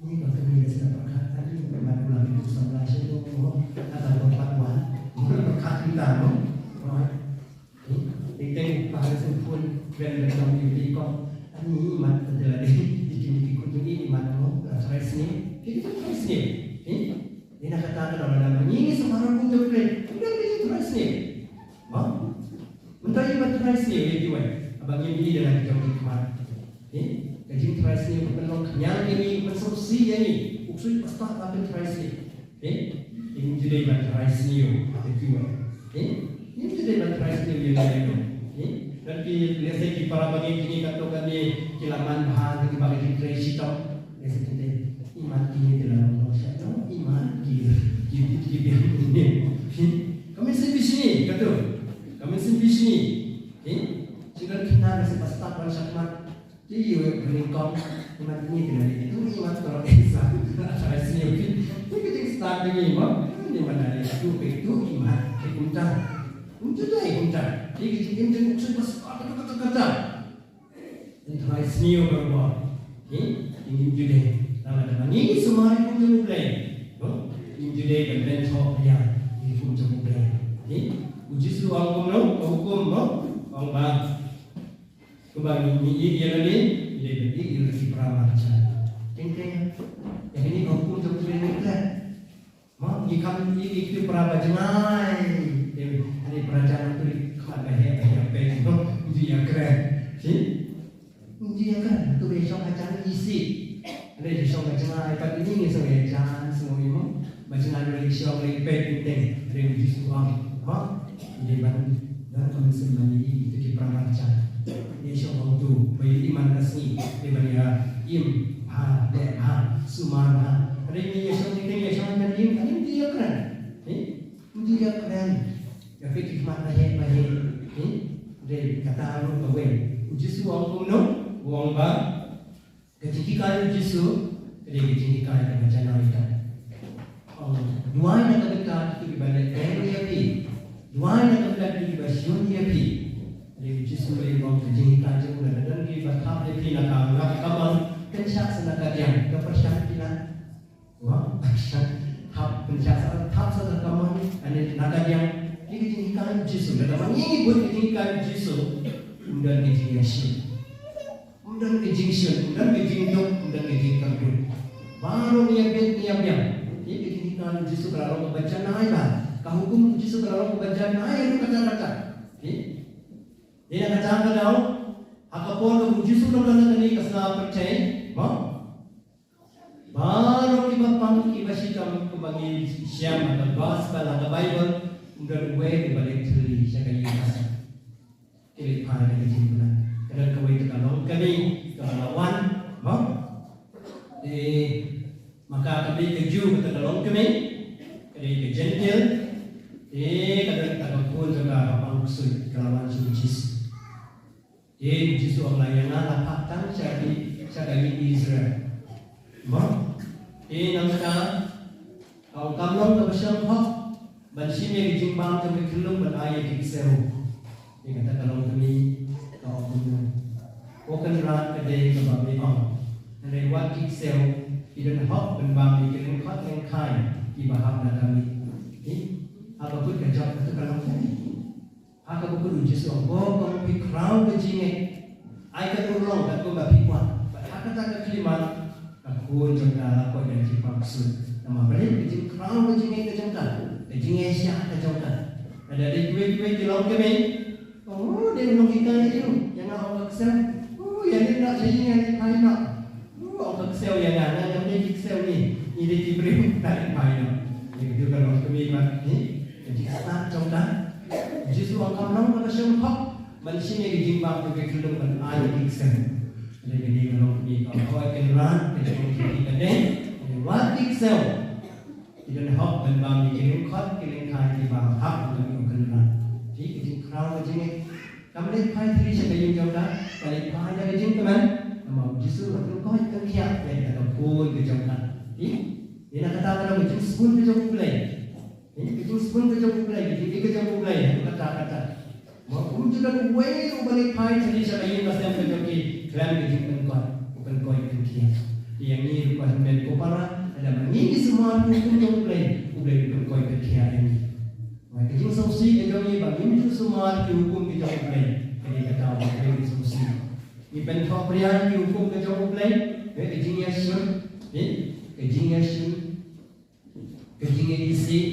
Ni ba kane ka sdang pyrkhat tadi, ba ma dula mynta samla sha ïing mo. Kata ba pat wan. Mo pyrkhat mynta mo. Right. Ni, teng teng u kpa shu phone, kren da ka ïing ïa ko. Ani mat mynta la dei. Dei kine ki khun jong ngi, mat mo. La tharai sniew. Ki tharai sniew. Ni, ïa na kata ka daw lada ma ngi ngi sumar ïa ki hukum jong U Blei, U Blei un tharai sniew. Mo? Mynta ïa ba tharai sniew ïa kiwei haba ngim ïohi da la ki jong ki khmat. Eh? Ka jingtharai sniew ka pynlong khñiang ïa ngi, ka pynsngewsih ïa ngi. U ksuid ba stad la pyntharai sniew. Eh? Ngim ju dei ban tharai sniew ïa kiwei. Eh? Ngim ju dei ban tharai sniew ïa ngi ïa ngi. Eh? Lada phi lehse ki para bangeit jong ngi katto katne ki la man bha ïa kiba ka jingtrei shitom. Lehse ki dei, imat kine ki la long sha, imat ki, ki, ki, ki, ki, eh? Ka mynsiem bishni, katu. Ka mynsiem bishni. Eh? Shu don khynnah lehse ba stad ban shakhmat. Te ïoh ïa ka nyngkong. Imat kine ki la leh. Tu imat ka rot exam. Tharai sniew ki. Te ka jingstad ka ngi mo. Imat la leh. Tu peit tu imat. Te kumta. Kumta tu ai kumta. Te ka jingim jong u ksuid ba stad kata kata kata. Yn tharai sniew barabor. Ki, ki ngim ju dei. Lada ma ngi ngi sumar ïa ki hukum jong U Blei. Mo? Ngim ju dei ban len thoh ïa ki hukum jong U Blei. Ki, u Jisu u ong kumno, ka hukum mo. U ong ba, kumba ngi ïeit ïa lade, ngi dei ban ïeit ïa ki para marjan. Teng teng. Ïa kine ki hukum jong U Blei ngi klet. Mo, ngi kam ïeit ïa ki para ba jngai. Te, ane para jngai tu khmat ba heh, ba heh peit, mo, ngi ïakren. Shi? Ngi ïakren, tu ba shong ha jngai ïeit. Ane shong ha jngai, pat ngi ngi shong ha jngai, sngew ïa mo. Ba jngai ba shong ba peit teng teng. Ane ngi shu ong, mo, ngi ban Don ka mynsiem ban ïeit ïa ki para marjan. Ïa shong hangtu, ba ïa iman ka sngi, ïa ban ïa im bha, leh bha, sumar bha. Hynrei ïa shong teng teng, ïa shong ban im, im ti ïa kren. Eh? Im ti ïa kren. Ïa peit ki khmat ba heh, ba heh. Eh? Hynrei kata ruh kawei. U Jisu u ong kumno? U ong ba Ka jinghikai u Jisu ka dei ka jinghikai kaba janai ïa ka. Ong, duwai na ka bynta kito kiba leh beiñ ïa phi. Duwai na ka bynta kito kiba shun ïa phi. Ïa u Jisu u ong ka jinghikai jong u, lada don kiba thap ïa phi na ka ngat kamon, pynshah sa na ka diang, ka pyrshah phi na. Wa, pyrshah, thap, pynshah sa, thap sa na ka kamon, ane na ka diang. Ïa ka jinghikai u Jisu, lada ma ngi ngi bud ka jinghikai u Jisu, ym don ka jingïashim. Ym don ka jingshun, ym don ka jingduk, ym don ka jingkyrduh. Baroh ngi ïa bit ngi ïa biang. Ïa ka jinghikai u Jisu ka la long kaba janai ba. Ka hukum u Jisu ka la long kaba janai ïa ka kata kata. Ïa. Ïa kata ka daw. Ha ka por kaba u Jisu u long kane ka sla pyrthei. Mo? Baroh kiba pang kiba shitom kumba ngi shem ha ka gospel ha ka Bible, ym don uwei uba leh thylli sha ka ïing ka sem. Ki leit phai da ka jingkular. Ka don kawei ka long kane kaba la wan, mo? Te ma ka ka dei ka Jiw kata ka long kane, ka dei ka Jentil. Te ka don kata ka khun jong ka ba pang ksuid ka la wan sha u Jisu. Te u Jisu u ong la ïa nga la phah tang sha ki, sha ka ïing Israel. Mo? Te nangta ka ong kam long kaba shong hok ban shim ïa ka jingbam jong ka khyllung ban ai ïa ki ksew. Te kata ka long kane ka ong kumno. Ko Kynrad, ka dei kaba me ong. Hynrei wat ki ksew ki don hok ban bam ïa ki lyngkhot lyngkhai kiba hap na ka miet. Te haba kut ka jop kata ka long kane. Ha kaba kut u Jisu u ong ko, kong phi khraw ka jingngeit. Ai ka urlong katkum ba phi kwah. Bad ha kata ka khyllipmat ka khun jong ka la koit da ka jingpang ksuid. Namar balei? Ka jingkhraw ka jingngeit ka jong ka. Ka jingngeit sha ka jong ka. Lada dei kiwei kiwei ki long kmie. Oh, dei u nonghikai ïa u. Ïa nga ong ka ksew. Oh, ïa leit noh sha ïing, ïa leit phai noh. Ong ka ksew ïa nga, nga ngam dei ki ksew ngi, ngi dei ki briew, ta dei phai noh. Ïa kito ka long kmie pat, ni? Ka jingstad jong ka. Jisu ong kam long kaba shong hok ban shim ïa ka jingbam jong ka khyllung ban ai ïa ki ksew. Ïa kane ka long kmie ka ong, hooid Kynrad, ka jong ki ka dei, wat ki ksew. Ki don hok ban bam ïa ki lyngkhot ki lyngkhai kiba hap ban ïoh Kynrad. Phi, ka jingkhraw ka jingngeit. Kam leit phai thylli sha ka ïing jong ka, ka leit phai da ka jingkmen. Namar u Jisu u la pynkoit pynkhiah ïa kata ka khun ka jong ka. Phi, ïa na kata ka long ka jingsbun ka jong U Blei. Phi, ka jingsbun ka jong U Blei, ka jingïeit ka jong U Blei, kata kata. Mo, um ju don uwei ruh uba leit phai thylli sha ka ïing ka sem ka jong ki khlem ka jingpynkoit, u pynkoit pynkhiah. Ïa ngi ruh ko hynmen ko para, lada ma ngi ngi sumar ki hukum jong U Blei, U Blei u pynkoit pynkhiah ïa ngi. Mo, ka jingsngewsih ka jong ngi ba ngim ju sumar ki hukum ki jong U Blei. Ka dei kata U Blei u sngewsih. Ngi pynthohpria ki hukum ki jong U Blei, ka jingïashun, eh, ka jingïashun. Ka jingïaisih,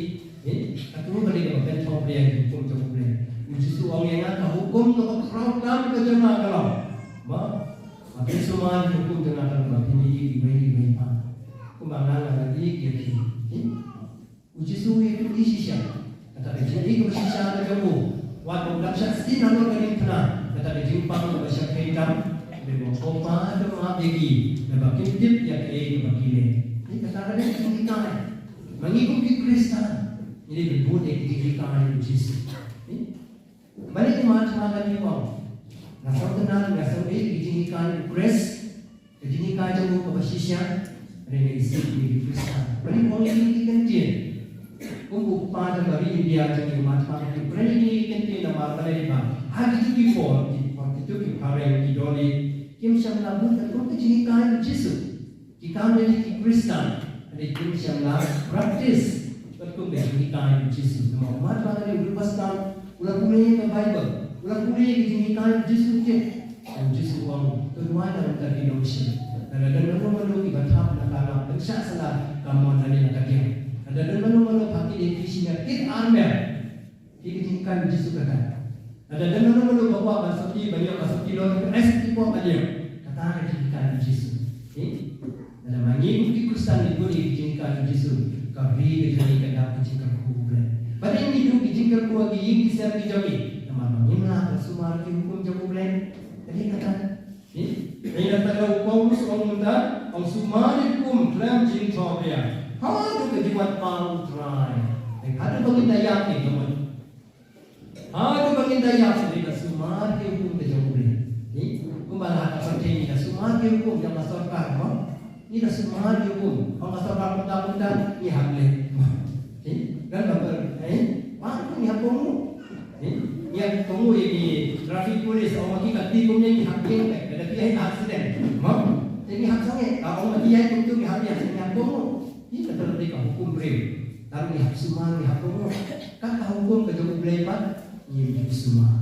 eh, kato ka dei kaba pynthohpria ïa ki hukum jong U Blei. U Jisu u ong ïa nga ka hukum kaba khraw tam ka jong nga ka long ba, ba phin sumar ïa ki hukum jong nga ka long ba phin ïeit iwei ïa iwei pat. Kumba nga nga la ïeit ïa phi. Eh? U Jisu u ïathuh shisha. Kata ka jingïeit kaba shisha ka jong u. Wat ba u dang shah sien halor ka diengphna, kata ka jingpang kaba shah kheiñ tam. Dei ba u Kpa u map ïa ki, naba kim tip ïa kaei kaba ki leh. Ni kata ka dei ka jinghikai. Ma ngi kum ki Khristan, ngi dei ban bud ïa ka jinghikai u Jisu. Ni? Balei u Mahatma Gandhi u ong, nga sngewtynnat, nga sngewthuh ïa ka jinghikai u Khrist. Ka jinghikai jong u kaba shisha, hynrei nga isih ïa ki Khristan. Balei u ong ïa ki kyntien? Kum u kpa jong ka ri India jong ngi u Mahatma Gandhi u kren ïa ki kyntien namar balei ba ha kito ki por, ki por kito ki phareng ki doli kim shym la bud katkum ka jinghikai u Jisu. Ki kam ïa ki Khristan, hynrei kim shym la practice katkum ka jinghikai u Jisu. Namar u Mahatma Gandhi u dei u Khristan, u la pule ïa ka Baibl, u la pule ïa ka jinghikai u Jisu. Te u Jisu u ong, to duwai na ka bynta ki nongshun. Lada don mano mano kiba thap na ka lap, pynshah sa na ka mon lane na ka diang. Lada don mano mano ba kit ïa ki shisha, kit armet. Ïa ka jinghikai u Jisu kata. Lada don mano mano ba kwah ban sopti, ban ïoh ka sopti lor, pynshah sa ki pop ban ïoh. Kata ka jinghikai u Jisu. Eh? Lada ma ngi kum ki Khristan ngi bud ïa ka jinghikai u Jisu, ka ri ka jong ngi ka dap ka jingkyrkhu U Blei. Balei ngi duh ka jingkyrkhu ha ki ïing ki sem ki jong ngi? Namar ma ngim lah ban sumar ki hukum jong U Blei. Ka dei kata. Ni, ngi la tip u Paulus u ong mynta, ong sumar ïa ki hukum khlem jingthohpria. Haduh ka jingwan kpa U Trai. Haduh ba ngin da ïap, ka mut. Haduh ba ngin da ïap, ngi da sumar ki hukum ka jong U Blei. Ni, kumba la ka pyrthei ngi da sumar ki hukum jong ka sorkar, mo? Ngi da sumar ki hukum, ong ka sorkar kumta kumta, ngi hap leh. Ni, kan ba per, eh? Ba ngi hap kohnguh. Ni, ngi hap Komo ïa ki traffic police, ong ma ki kati kumne ki hap ïeng, eh, lada ki ïa accident. Mo? Te ngi hap sangeh, ah, ong ma ki ïa kumtu ngi hap ïeng, ngi hap komo. Ïa kata lada ka hukum briew. Tang ngi hap sumar, ngi hap komo. Kata hukum ka jong U Blei pat, ngi hap sumar.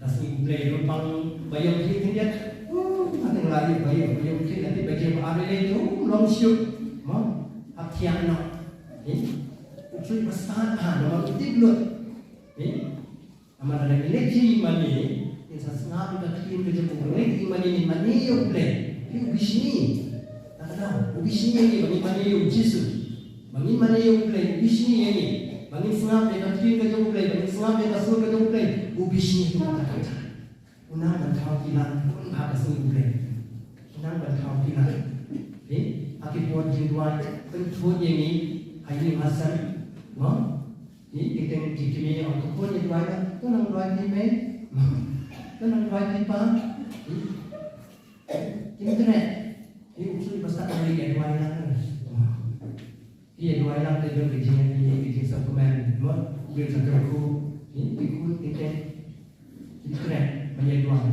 Ka sngi U Blei ruh pang ba ïoh ki khyndiat. Uh, hangta la ïoh ba ïoh, ba ïoh ki khyndiat, ba ïoh ba are le, uh, long shoot. Mo? Hap thiah noh. Eh? U Blei ba stad ha, ba ma u tip lut. Eh? Namar lada ngi leit sha ïingmane, ngin sa sngap ïa ka ktien ka jong U Blei. Ngi leit sha ïingmane, ngin mane ïa U Blei. Phi u bishni. Kata ka daw, u bishni ïa ngi ba ngin mane ïa U Jisu. Ba ngin mane ïa U Blei, u bishni ïa ngi. Ba ngin sngap ïa ka ktien ka jong U Blei, ba ngin sngap ïa ka sur ka jong U Blei, u bishni ïa ngi. Kata ka daw. U nang ban thaw ki lad bun ha ka sngi U Blei. U nang ban thaw ki lad. Phi, ha ki por jingduwai, pynthut ïa ngi ha ïing ha sem. Mo? Phi, ki teng ki kmie ong, to khun ïa duwai na, to nang duwai phi mei. To nang duwai phi pa. Phi, kim treh. Phi, u shu ba stad ïa duwai na. Phi ïa duwai lang te don ka jing, ka jing, ka jingsngewkmen, mo, ka jingsngewkmen. Phi, phi khun, phi teng. Phi treh ban ïa duwai.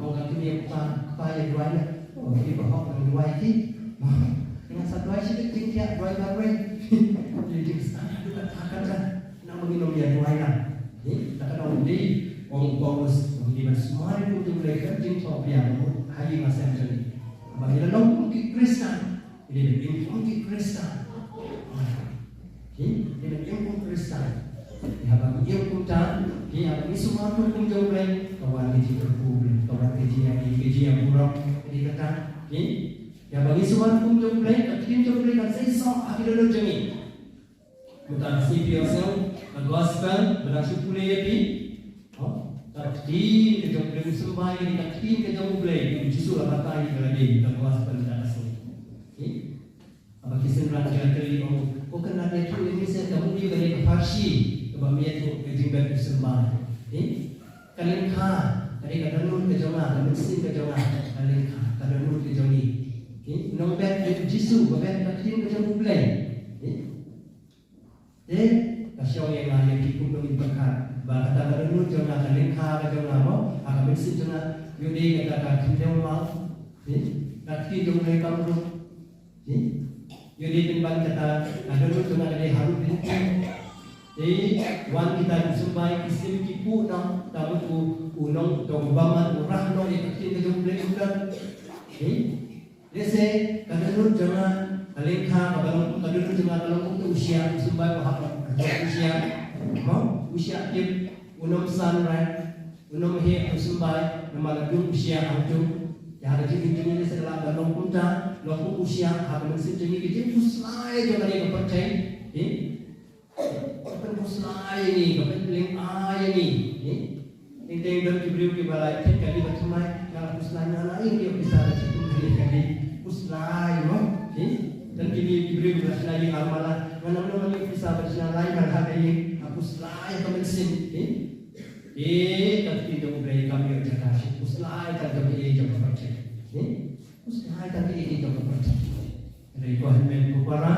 Ong ka kmie, kpa, kpa ïa duwai na. Oh, phi ba hok nang duwai phi. Mo, ngan sa duwai shi bit, jingthiah duwai ba wei. Phi jingstad, duwai ka kata. Nang ba ngin ym ïa duwai lang. Phi, kata ka dei, ong u Paulus, ong ngi ban sumar ïa ka kum jong U Blei ka jingthoh phi ïa ka mut ha ïing ha sem jong ngi. Ba ngi la long kum ki Khristan. Ngi dei ban im kum ki Khristan. Phi, ngi dei ban im kum Khristan. Phi, haba ngi im kumta, phi, haba ngi sumar kum jong U Blei, ka wan ka jingkyrkhu U Blei, ka wan ka jingïa, ka jingïaburom, ka dei kata, phi. Haba ngi sumar kum jong U Blei, ka ktien jong U Blei kan sa ïasoh ha ki dohnud jong ngi. Mynta ka sngi phi ïohsngew ka gospel ba dang shu pule ïa phi. Oh, ka ktien ka jong U Blei, u symbai ka ktien ka jong U Blei, U Jisu la batai ïa ka lade, ka gospel mynta ka sngi. Phi? Haba ki synran ki la kylli, ong, ko kynrad ïathuh ïa ngi seh, ka mut ïa ka dei ka pharshi kaba me ïathuh ka jingbet u symbai. Phi? Ka lyngkha ka dei ka dohnud ka jong nga, ka mynsiem ka jong nga, ka lyngkha ka dohnud ka jong ngi. Phi? U nongbet ïa U Jisu, ba bet ka ktien ka jong U Blei. Phi? Te ka shong ïa nga ïa phi kum nongïalam pyrkhat ba kata ka dohnud jong nga, ka lyngkha ka jong nga mo, ha ka mynsiem jong nga, ïoh dei kata ka khyndew maw, eh, ka ktien jong U Blei kam ruh, eh, ïoh dei pynban kata ka dohnud jong nga ka dei harum dei. Te wan kita ki symbai ki slim ki puh na, ta mut u, u nong, ta u bamon u rah noh ïa ka ktien ka jong U Blei u don. Eh, Lehse ka dohnud jong nga ka lyngkha kaba long, ka dohnud jong nga ka long kum u shiah, u symbai u hap, u shiah. Mo, u shiah tip, u nongsan right, u nongheh u symbai, namar la dum u shiah hangtu. Ïa ha ka jingim jong ngi lehse ka lah ban long kumta, long kum u shiah, ha ka mynsiem jong ngi ka jingphuslai jong ka dei ka pyrthei. Eh? Ka pynphuslai ïa ngi, ka pynpyllieng ai ïa ngi. Eh? Teng teng don ki briew kiba la thik kali ba thymmai, nga la phuslai, nga la ïeng ïa pisa ba chitum kali kali. Phuslai mo. Eh? Don ki briew kiba la shna ïing armala, nga la ïeng ïa pisa ba shna lai nga la ka ïing, ha phuslai ka mynsiem. Eh? Eh, ka ktien jong U Blei kam ïoh jaka, phuslai ka jong ka ïing jong ka pyrthei. Eh? Phuslai ka ïing jong ka pyrthei. Hynrei ko hynmen ko para,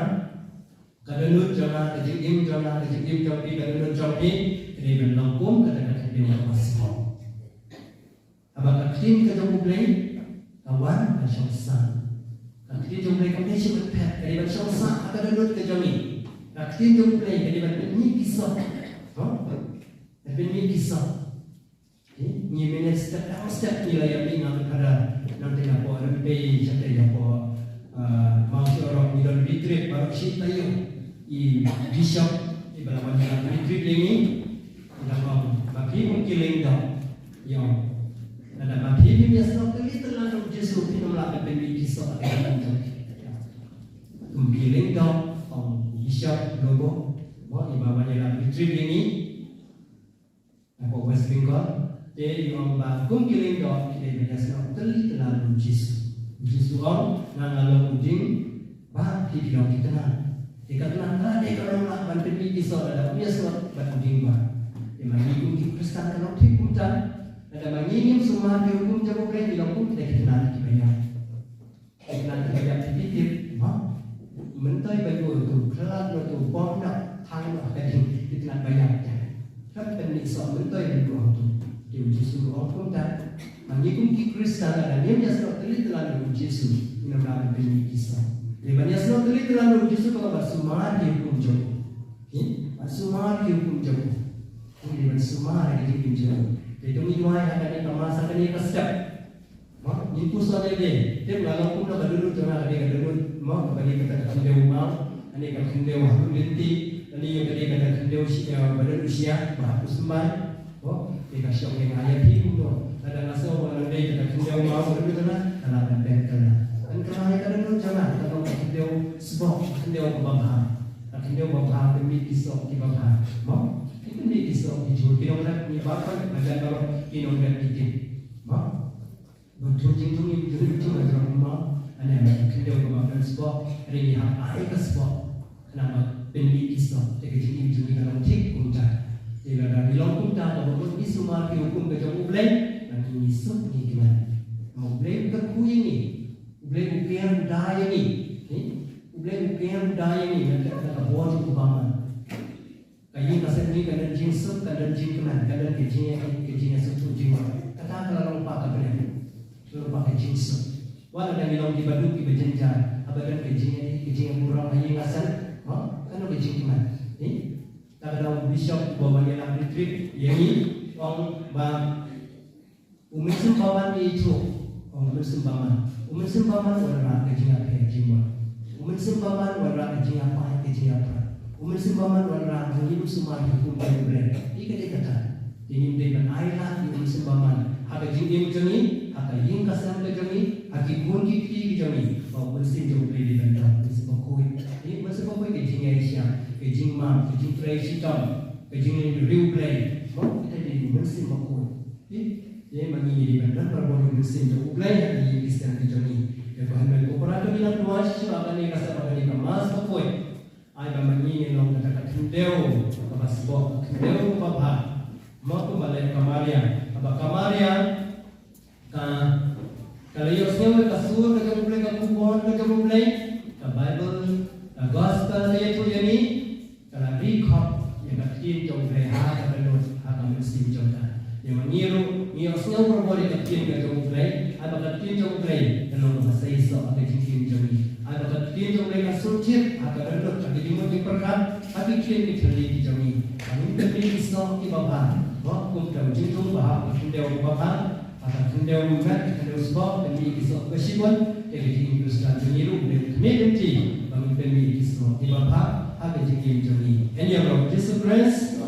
Ka dohnud jong nga, ka jingim jong nga, ka jingim jong phi, ka dohnud jong phi, ka dei ban long kum kata ka ktien kaba sngewbha. Haba ka ktien ka jong U Blei ka wan, ka shong sah. Ka ktien jong U Blei kam dei shuh ban phet, ka dei ban shong sah ha ka dohnud ka jong ngi. Ka ktien jong U Blei ka dei ban pynmih ki soh. Hooid? Ban pynmih ki soh. Ngi mynne step down step ngi la ïa mih, nga mynta da nangta hapoh Rympei, shatei hapoh, ah, Mawshynrut ngi don retreat baroh shi taïew. I bishop iba la wan ïalap retreat ïa ngi, i la ong, ma phi kum ki lyngdoh, ïa, lada ma phi phim ïasnoh tylli tylla na U Jisu phim lah ban pynmih ki soh ha ka jingim jong phi. Kum ki lyngdoh, ong bishop Lobo, mo, iba wan ïalap retreat ïa ngi. Hapoh West Bengal, te i ong ba kum ki lyngdoh ki dei ban ïasnoh tylli tylla na U Jisu. U Jisu u ong, nga nga long u dieng, ba phi phi long ki tnat. Te ka tnat ka dei ka long lah ban pynmih ki soh lada um ïasnoh bad u dieng ba. Te ma ngi kum ki Khristan ka long thik kumta. Lada ma ngi ngim sumar ïa ka hukum jong U Blei ngi long kum kita ki tnat kiba ïap. Ki tnat kiba ïap ki tip, ha? Mynta ba ïoh tu, khlad noh tu, pom noh, thang noh ka ding, ki tnat ba ïap. Khlad Ngi soh myntoi myntoi hangto. Te u Jisu u ong kumta. Ma ngi kum ki Khristan lada ngim ïasnoh tylli tylla na u Jisu, ngim lah ban pynmih ki soh. Te ban ïasnoh tylli tylla na u Jisu ka long ban sumar ki hukum jong u. Hi? Ban sumar ki hukum jong u. Hi, ban sumar ki hukum jong u. Te to ngi duwai ha kane ka Mass, ha kane ka step. Mo, ngin pyrshang ïa kane. Te nga long kumno ka dohnud jong nga, kane ka dohnud, mo, kaba dei kata ka khyndew maw, kane ka khyndew harum lynti, kane ïa kane kata ka khyndew shi, eh, ba don u shyiap, ba hap u symbai. Mo, te ka shong ïa nga ïa phi kumno. Lada nga sngew ba nga dei kata ka khyndew maw, ba don u jong nga, nga lah ban beh kylla. Ban kylla ïa ka dohnud jong nga, ka long ka khyndew sboh, ka khyndew kaba bha. Ka khyndew ba bha, ka mih ki soh kiba bha. Mo, ki mih ki soh ki jur, ki nongrep, ki ba kan, ba jan baroh, ki nongrep ki tip. Mo. Ban tu jingthung im jingthung im jingthung im jingthung im. Ane, khyndew ka ban sboh, ri ni hap ai ka sboh. Khnang ba pynmih ki soh, te ka jingim jong ngi ka long thik kumta. Te lada ngi long kumta, kaba mut ngi sumar ki hukum ka jong U Blei, ngi suk ngi kmen. Ma U Blei u kyrkhu ïa ngi. U Blei u ker u da ïa ngi. Ni? U Blei u ker u da ïa ngi, na ka, na ka bor jong u bamon. Ka ïing ka sem ngi kan don jingsuk, kan don jingkmen, kan don ka jingïa, ka jingïasuk jingwad. Kata ka la long pa ka bneng. Long pa ka jingsuk. Wat lada ngi long kiba duk kiba jynjar, haba don ka jingïa, ka jingïaburom ha ïing ha sem, ha? Kan don ka jingkmen. Ni? Kata ka dei u bishop uba wan ïalap retreat ïa ngi, ong ba U Mynsiem Bakhuid ngi ïathuh. Ong U Mynsiem Bakhuid. U Mynsiem Bakhuid u wanrah ka jingïapher jingwad. U Mynsiem Bakhuid u wanrah ka jingïapait ka jingïaprat. U Mynsiem Bakhuid u wanrah ba ngin ym sumar ïa ki hukum jong U Blei. Ïa kata kata. Te ngim dei ban ailad ïa U Mynsiem Bakhuid ha ka jingim jong ngi, ha ka ïing ka sem ka jong ngi, ha ki khun ki kti ki jong ngi. Ba U Mynsiem jong U Blei dei ban don, U Mynsiem Bakhuid. Ïa U Mynsiem Bakhuid ka jingïaishah, ka jingmap, ka jingtrei shitom, ka jingriewblei. U Blei, kata dei U Mynsiem Bakhuid. Te, te ma ngi dei ban don barabor ïa U Mynsiem jong U Blei ha ïing ki sem ki jong ngi. Te ko hynmen ko para, to ngin ïa duwai shisha ha kane ka step, ha kane ka Mass bakhuid. Ai ba ma ngi ngin long kata ka khyndew kaba sboh, ka khyndew kaba bha. Ma kumba leh ka Maria, kaba ka Maria ka, ka la ïohsngew ïa ka sur ka jong U Blei, ka khubor ka jong U Blei, ka Baibl, ka Gospel ka ïathuh ïa ngi. Ka la ri khop ïa ka ktien jong U Blei ha ka dohnud, ha ka mynsiem jong ka. Ïa ma ngi ruh ngi ïohsngew barabor ïa ka ktien ka jong U Blei, haba ka ktien jong U Blei ka long kaba sei soh ha ka jingim jong ngi. Haba ka ktien jong U Blei ka sut thied ha ka dohnud, ha ka jingmut jingpyrkhat, ha ki ktien ki thylli ki jong ngi. Ba ngin pynmih ki soh kiba bha. Ba kumta u jingthung ba hap ha ka khyndew kaba bha. Ha ka khyndew met, khyndew sboh, pynmih ki soh kiba shibun, te ka jingim Khristan jong ngi ruh, U Blei un khmih lynti, ba ngin pynmih ki soh kiba bha, ha ka jingim jong ngi. Yn ïaroh Jisu Khrist.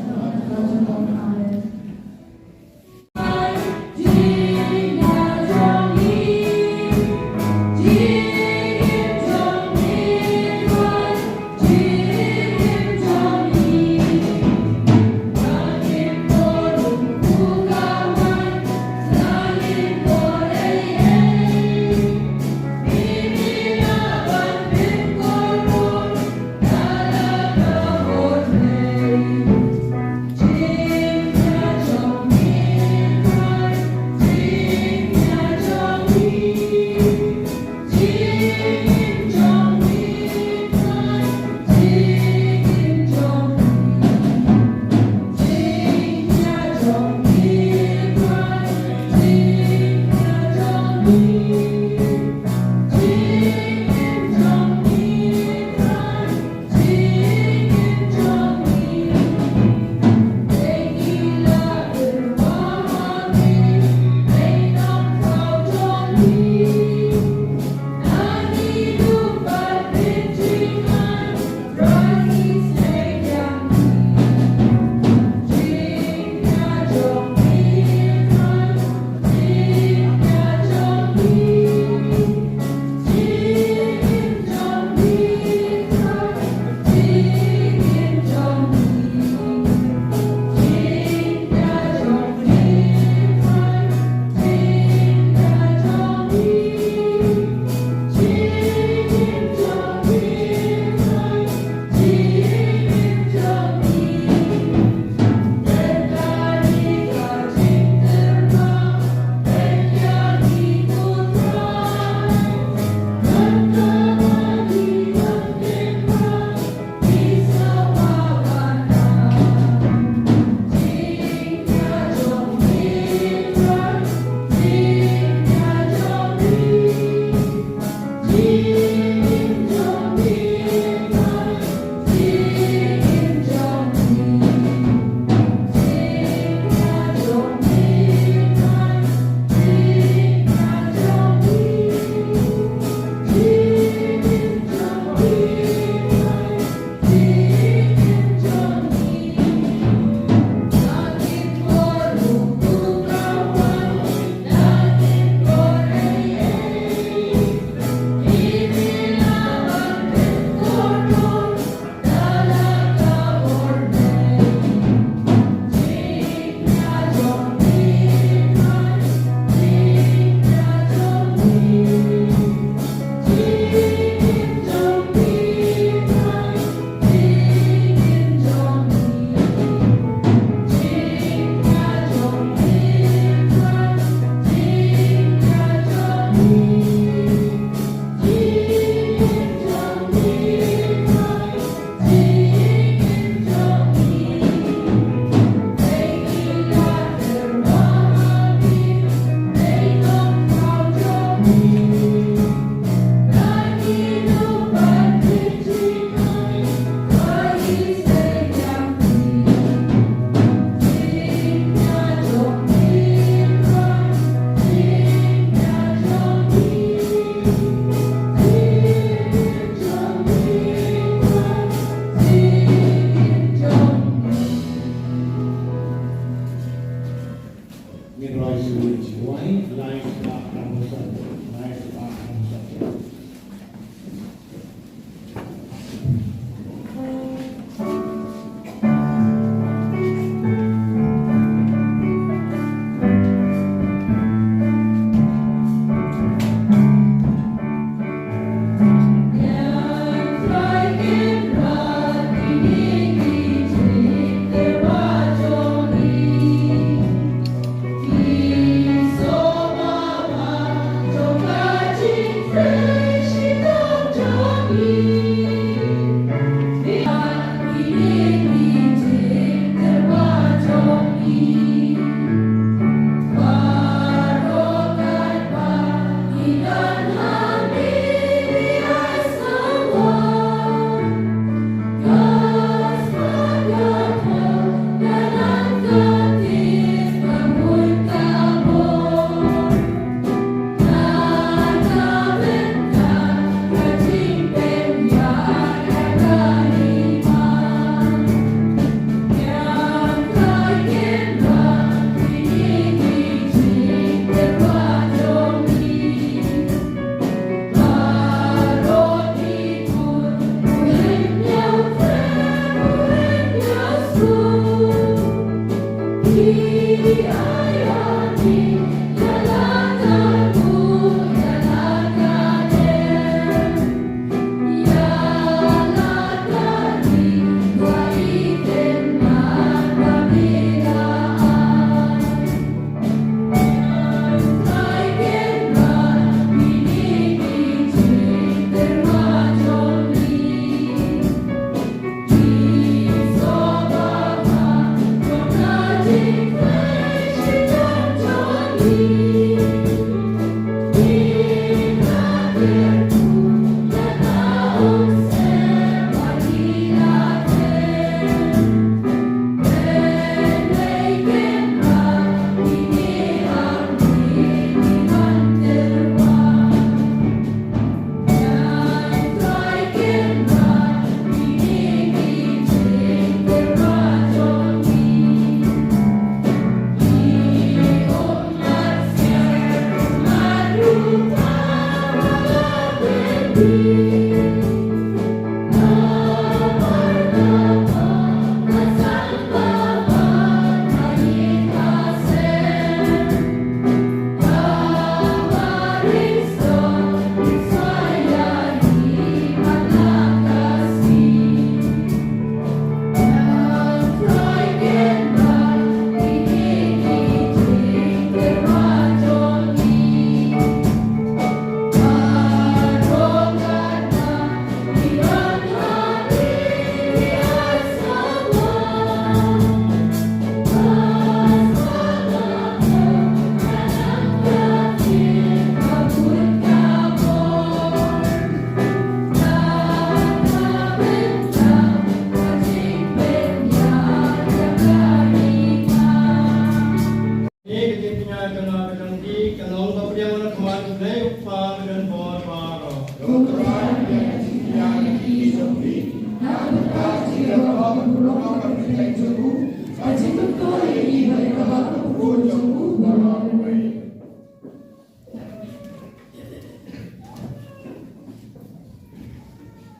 Ïa ka jingpynïaid jong nga ka jong phi kan long ba pdiang na khmat U Blei U Kpa ba donbor baroh.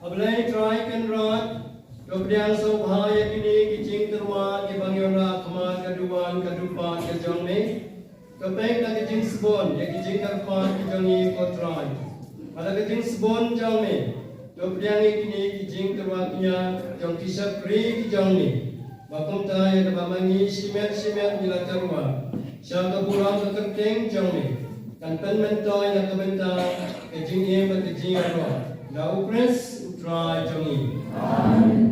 A Blei Trai Kynrad, to pdiang sngewbha ïa kine ki jingtyrwa kiba ngi wanrah khmat ka duwan ka dupat ka jong me. To peit na ka jingsbun ïa ki jingkyrpad ki jong ngi ko Trai. Bad da ka jingsbun jong me, to pdiang ïa kine ki jingtyrwa kñia jong ki shakri ki jong me. Ba kumta ïa kaba ma ngi shimet shimet ngi la tyrwa sha ka burom ka kyrteng jong me, kan pynmyntoi na ka bynta ka jingim bad ka jingïaroh da U Khrist U Trai jong ngi. Amen.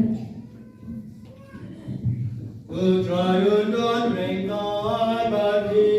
U Trai un don ryngkat bad phi.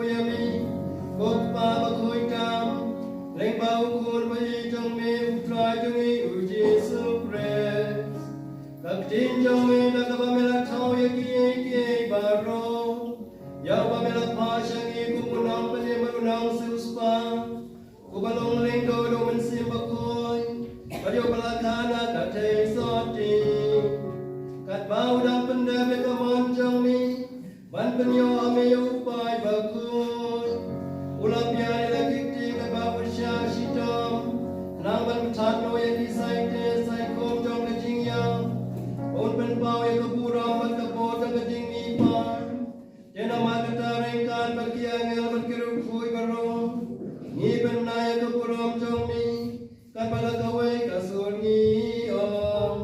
Ïa me, ko Kpa bakhuid tam, lyngba u Khun ba ïeit jong me, u Trai jong ngi u Jisu Khrist. Ka ktien jong me da kaba me la thaw ïa kiei kiei baroh, ïa uba me la phah sha ngi kum u nongpynim bad u nongsiewspah, uba long lyngdoh da u Mynsiem Bakhuid, bad ïa uba la kha na ka theisotti. Katba u dang pyndep ïa ka mon jong me, ban pynïoh ha me ïa u paid bakhuid, u la pynïar ïa la ki kti katba u shah shitom, khnang ban pynthat noh ïa ki saite saikhum jong ka jingïap, un pynpaw ïa ka burom bad ka bor jong ka jingmihpat. Te namar kata ryngkat bad ki angel bad ki riewkhuid baroh, ngi pynbna ïa ka burom jong me, katba la kawei ka sur ngi ong.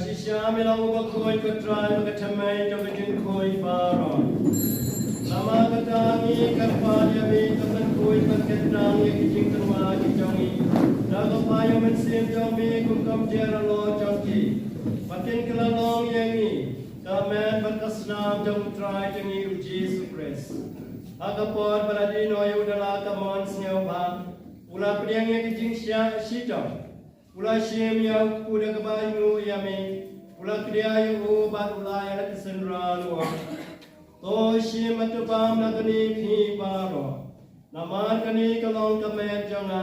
Shisha me long uba khuid ko Trai, ba ka thymmei jong ka jingkhuid baroh. Namar kata ngi kyrpad ïa me, to pynkhuid bad kyntang ïa ki jingtyrwa ki jong ngi da ka bai u Mynsiem jong me, kum ka ktien halor jong ki, ba kin kylla long ïa ngi ka met bad ka snam jong u Trai jong ngi u Jisu Khrist. Ha ka por ba la die noh ïa u da la ka mon sngewbha, u la pdiang ïa ka jingshah shitom, u la shim ïa u kpu da kaba ainguh ïa me, u la khdia ïa u bad u la ai la ka synran u ong: To shim bad to bam na kane phi baroh, namar kane ka long ka met jong nga,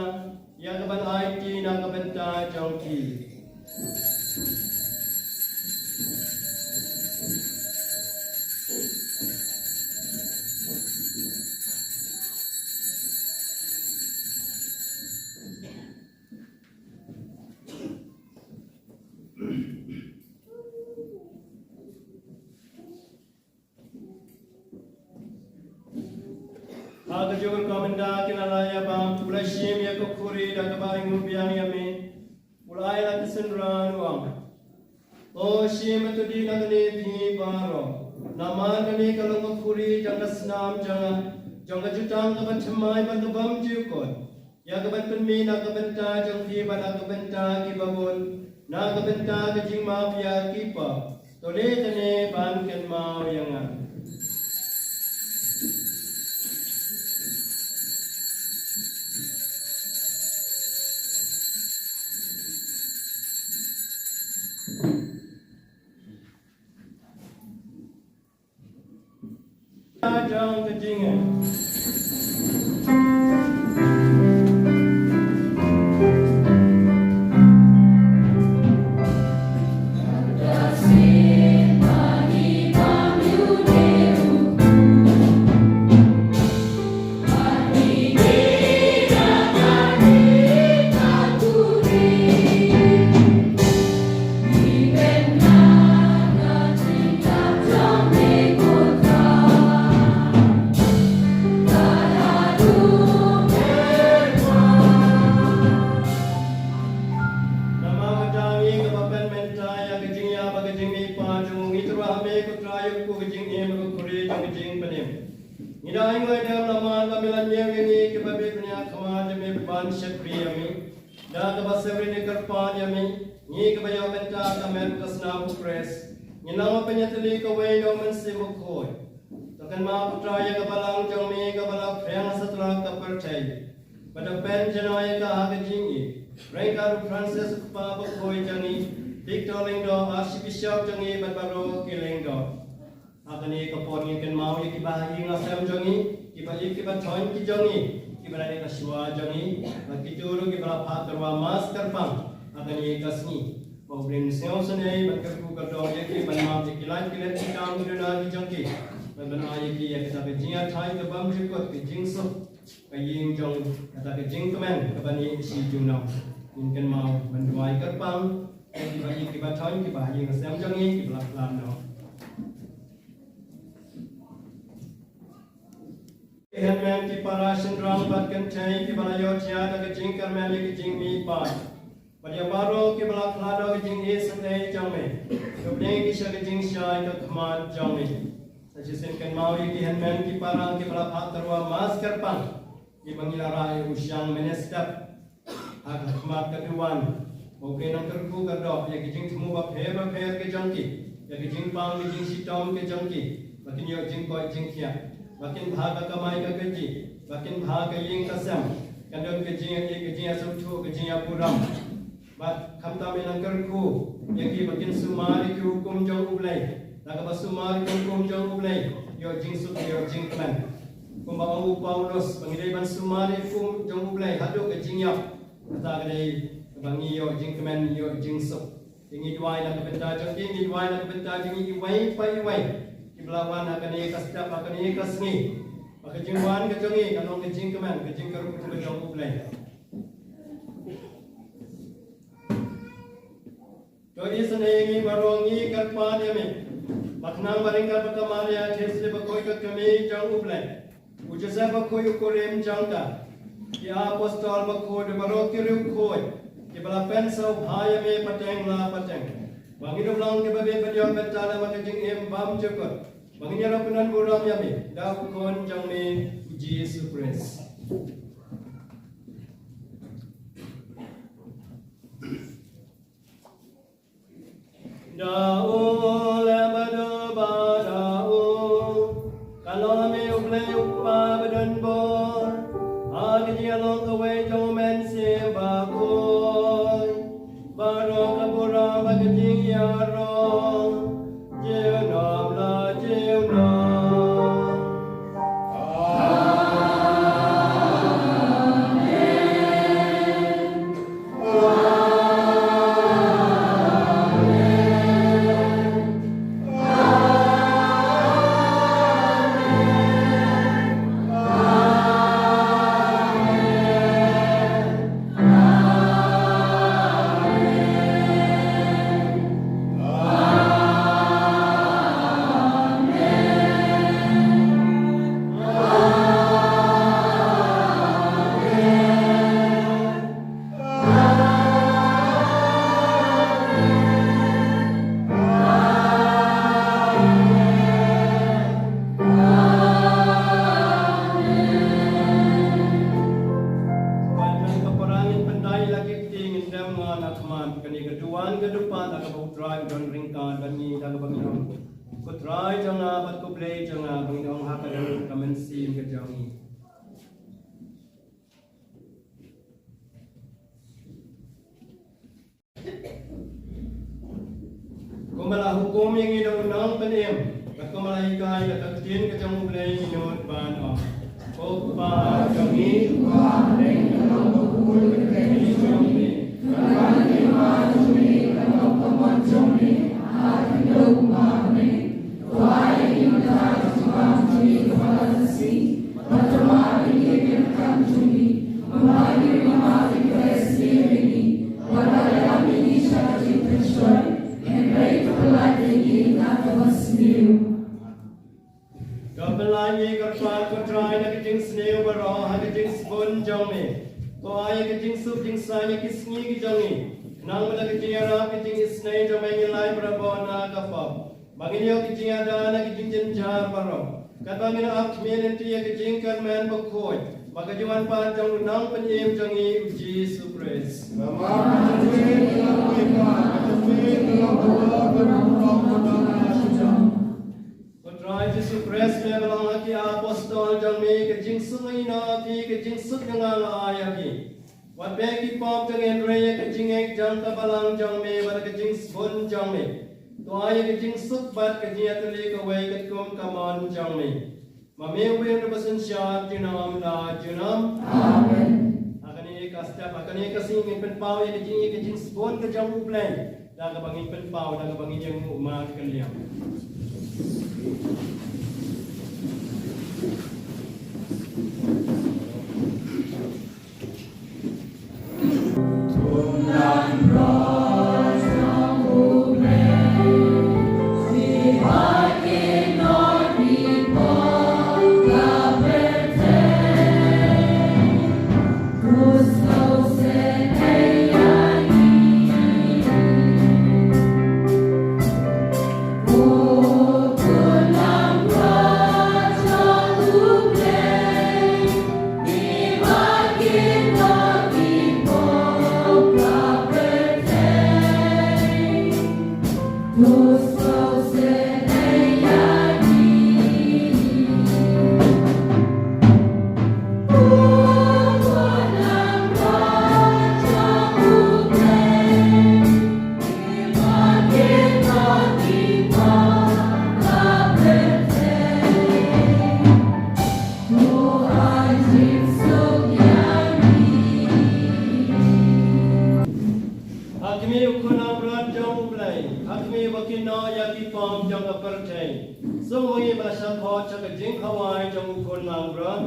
ïa kaban aiti na ka bynta jong phi. Ha kajuh ka rukom ynda kin la ïa bam, u la shim ïa ka khuri da kaba ainguh biang ïa me, u la ai la ka synran u ong: To shim bad to die na kane phi baroh, namar kane ka long ka khuri jong ka snam jong nga, jong ka jutang kaba thymmai bad ka bymjukut, ïa kaban pynmih na ka bynta jong phi bad na ka bynta kiba bun, na ka bynta ka jingmap ïa ki pop. To leh kane ban kynmaw ïa nga. Jong ka jingeh. Ai ngoi dem la man ba mi la ñiew ïa ngi kiba bit bniah ha khmat jong me ban shakri ïa me. Da kaba sngewrit ne kyrpad ïa me, ngi kiba ïoh bynta ha ka met ka snam u Khrist, ngi nang pynïatylli kawei na u Mynsiem Bakhuid. To kynmaw ko Trai ïa ka balang jong me kaba la phriang ha satlak ka pyrthei, bad to pynjanai ïa ka ha ka jingïeit, ryngkat u Francis u kpa bakhuid jong ngi, Victor Lyngdoh Archbishop jong ngi bad baroh ki lyngdoh. Ha kane ka por ngi kynmaw ïa kiba ha ïing ha sem jong ngi, kiba ïeit kiba thoiñ ki jong ngi, kiba la leit shuwa jong ngi, bad kito ruh kiba la phah tyrwa mass kyrpang ha kane ka sngi. Ba U Blei un sngewsynei bad kyrkhu kyrdor ïa ki, ban map ïa ki lait ki let ki kam ki duna ki jong ki, bad ban ai ïa ki ïa kata ka jingïathait ka bymjukut, ka jingsuk, ka ïing jong, kata ka jingkmen kaba ngi shi junom. Ngin kynmaw ban duwai kyrpang ïa kiba ïeit kiba thoiñ, kiba ha ïing ha sem jong ngi, kiba la khlad noh. Ki hynmen ki para shynrang bad kynthei kiba la ïoh thiah da ka jingkyrmen ïa ka jingmihpat, bad ïa baroh kiba la khlad da ka jingisynei jong me. To bring ki sha ka jingshai ka khmat jong me. Sa shisien kynmaw ïa ki hynmen ki para kiba la phah tyrwa mass kyrpang, kiba ngi la rah ïa u shang mynne step ha ka khmat ka duwan. Ba U Blei un kyrkhu kyrdoh ïa ki jingthmu bapher bapher ki jong ki, ïa ki jingpang ki jingshitom ki jong ki, ba kin ïoh jingkoit jingkhiah, ba kin bha ka kamai ka kajih, ba kin bha ka ïing ka sem, kan don ka jingïa, ka jingïasngewthuh, ka jingïaburom. Bad khamtam un kyrkhu ïa ki ba kin sumar ïa ki hukum jong U Blei. Da kaba sumar ïa ki hukum jong U Blei, ïoh jingsuk, ïoh jingkmen. Kumba ong u Paulus, ba ngi dei ban sumar ïa ki hukum jong U Blei haduh ka jingïap, kata ka dei kaba ngi ïoh jingkmen, ïoh jingsuk. Te ngi duwai na ka bynta jong ki, ngi duwai na ka bynta jong ngi iwei pa iwei kiba la wan ha kane ka step, ha kane ka sngi, ba ka jingwan ka jong ngi kan long ka jingkmen, ka jingkyrkhu ka jong U Blei. To isynei ïa ngi baroh, ngi kyrpad ïa me, ba khnang ba ryngkat bad ka Maria Theisotti bakhuid ka kmie jong U Blei, u Joseph bakhuid u kurim jong ka, ki apostol bakhuid, baroh ki riewkhuid kiba la pynsngewbha ïa me pateng la pateng, ba ngin ym long kiba bit ban ïoh bynta na ka jingim bymjukut, ba ngin ïarap kynhun burom ïa me da u Khun jong me, u Jisu Khrist. Da u lem bad uba da u, ka long ha me U Blei U Kpa badonbor, ha ka jingïalong kawei jong U Mynsiem Bakhuid, baroh ka burom bad ka jingïaroh, junom la junom. Bad nang ka para ngin pyndait la ki kti, ngin dem nga na khmat, kane ka duwan ka dewpat, da kaba U Trai u don ryngkat bad ngi, da kaba ngi ong: Ko Trai jong nga bad ko Blei jong nga, ba ngin ong ha ka don ka mynsiem ka jong ngi. Kumba la hukum ïa ngi da u Nongpynim, bad kumba la hikai da ka ktien ka jong U Blei, ngi nud ban ong: Ko Kpa jong ngi uba ha bneng, ka long bakhuid ka kyrteng jong me, ka long ka hima jong me, ka long ka mon jong me ha khyndew kumba ha bneng. To ai ïa ngi mynta ka jingbam jong ngi kaba la ka sngi, bad to map ïa ngi ïa ki ryngkat jong ngi, kumba ngi ruh ngi map ïa kiba isynei ïa ngi. Wat la ïalam ïa ngi sha ka jingpynshoi, hynrei to pyllait ïa ngi na kaba sniew. To pyllait ïa ngi kyrpad ko Trai na ka jingsniew baroh ha ka jingsbun jong me. To ai ïa ka jingsuk jingsaiñ ïa ki sngi ki jong ngi, khnang ba da ka jingïarap ka jingisynei jong me ngin lait barabor na ka pop, ba ngin ïoh ka jingïada na ka jingjynjar baroh. Katba ngi ap, ngi lynti ïa ka jingkyrmen bakhuid ba ka jingwan pat jong u Nongpynim jong ngi, u Jisu Khrist. Ko Trai Jisu Khrist, me ba la ong ha ki apostol jong me, ka jingsuk nga ai ïa phi, ka jingsuk jong nga nga ai ïa phi. Wat beh ki pop jong ngi, hynrei ïa ka jingngeit jong ka balang jong me bad ka jingsbun jong me. To ai ïa ka jingsuk bad ka jingïatylli kawei katkum ka mon jong me. Ma me uba ïeit uba synshar junom la junom. Amen. Ha kane ka step, ha kane ka sngi ngin pynpaw ïa ka jing, ïa ka jingsbun ka jong U Blei. Da kaba ngin pynpaw, da kaba ngin ïanguh markylliang. Ha khmih, U Khun langbrot jong U Blei, ha khmih ba kin noh ïa ki pop jong ka pyrthei. Sngewbha ïa ba la shah khot sha ka jingkhawai jong U Khun langbrot.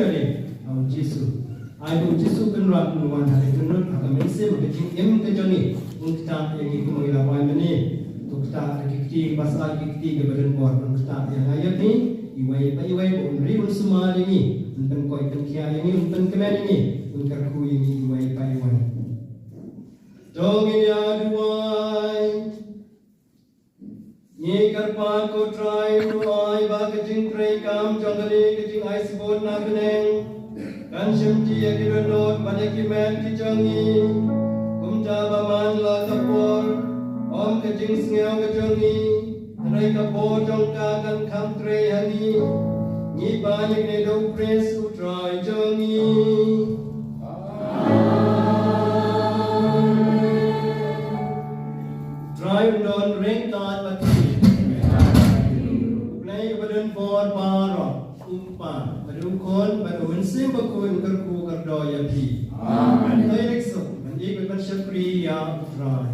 Ai, ha u Jisu. Ai, u Jisu Kynrad un wan ha ka jingmut, ha ka mynsiem, ha ka jingim ka jong ngi. Un ktah ïa ngi kumba ngi la rwai mynne. To ktah ha ki kti ba sah, ki kti kiba don bor. Un ktah ïa nga ïa phi, iwei pa iwei, ba un ri un sumar ïa ngi. Un pynkoit pynkhia ïa ngi, un pynkmen ïa ngi. Un kyrkhu ïa ngi iwei pa iwei. To ngin ïa duwai. Ngi kyrpad ko Trai, to ai ba ka jingtrei kam jong kane ka jingai sbun na bneng kan shim ti ïa ki dohnud bad ïa ki met ki jong ngi. Kumta ba man la ka por, ym ka jingsngew ka jong ngi, hynrei ka bor jong ka kan kham trei ha ngi. Ngi pan ïa kane da u Khrist u Trai jong ngi. Trai un don ryngkat bad phi. U Blei uba don bor baroh, u Kpa bad u Khun bad u Mynsiem Bakhuid un kyrkhu kyrdoh ïa phi. Amen. Hynrei leit suk ban ïeit bad ban shakri ïa u Trai.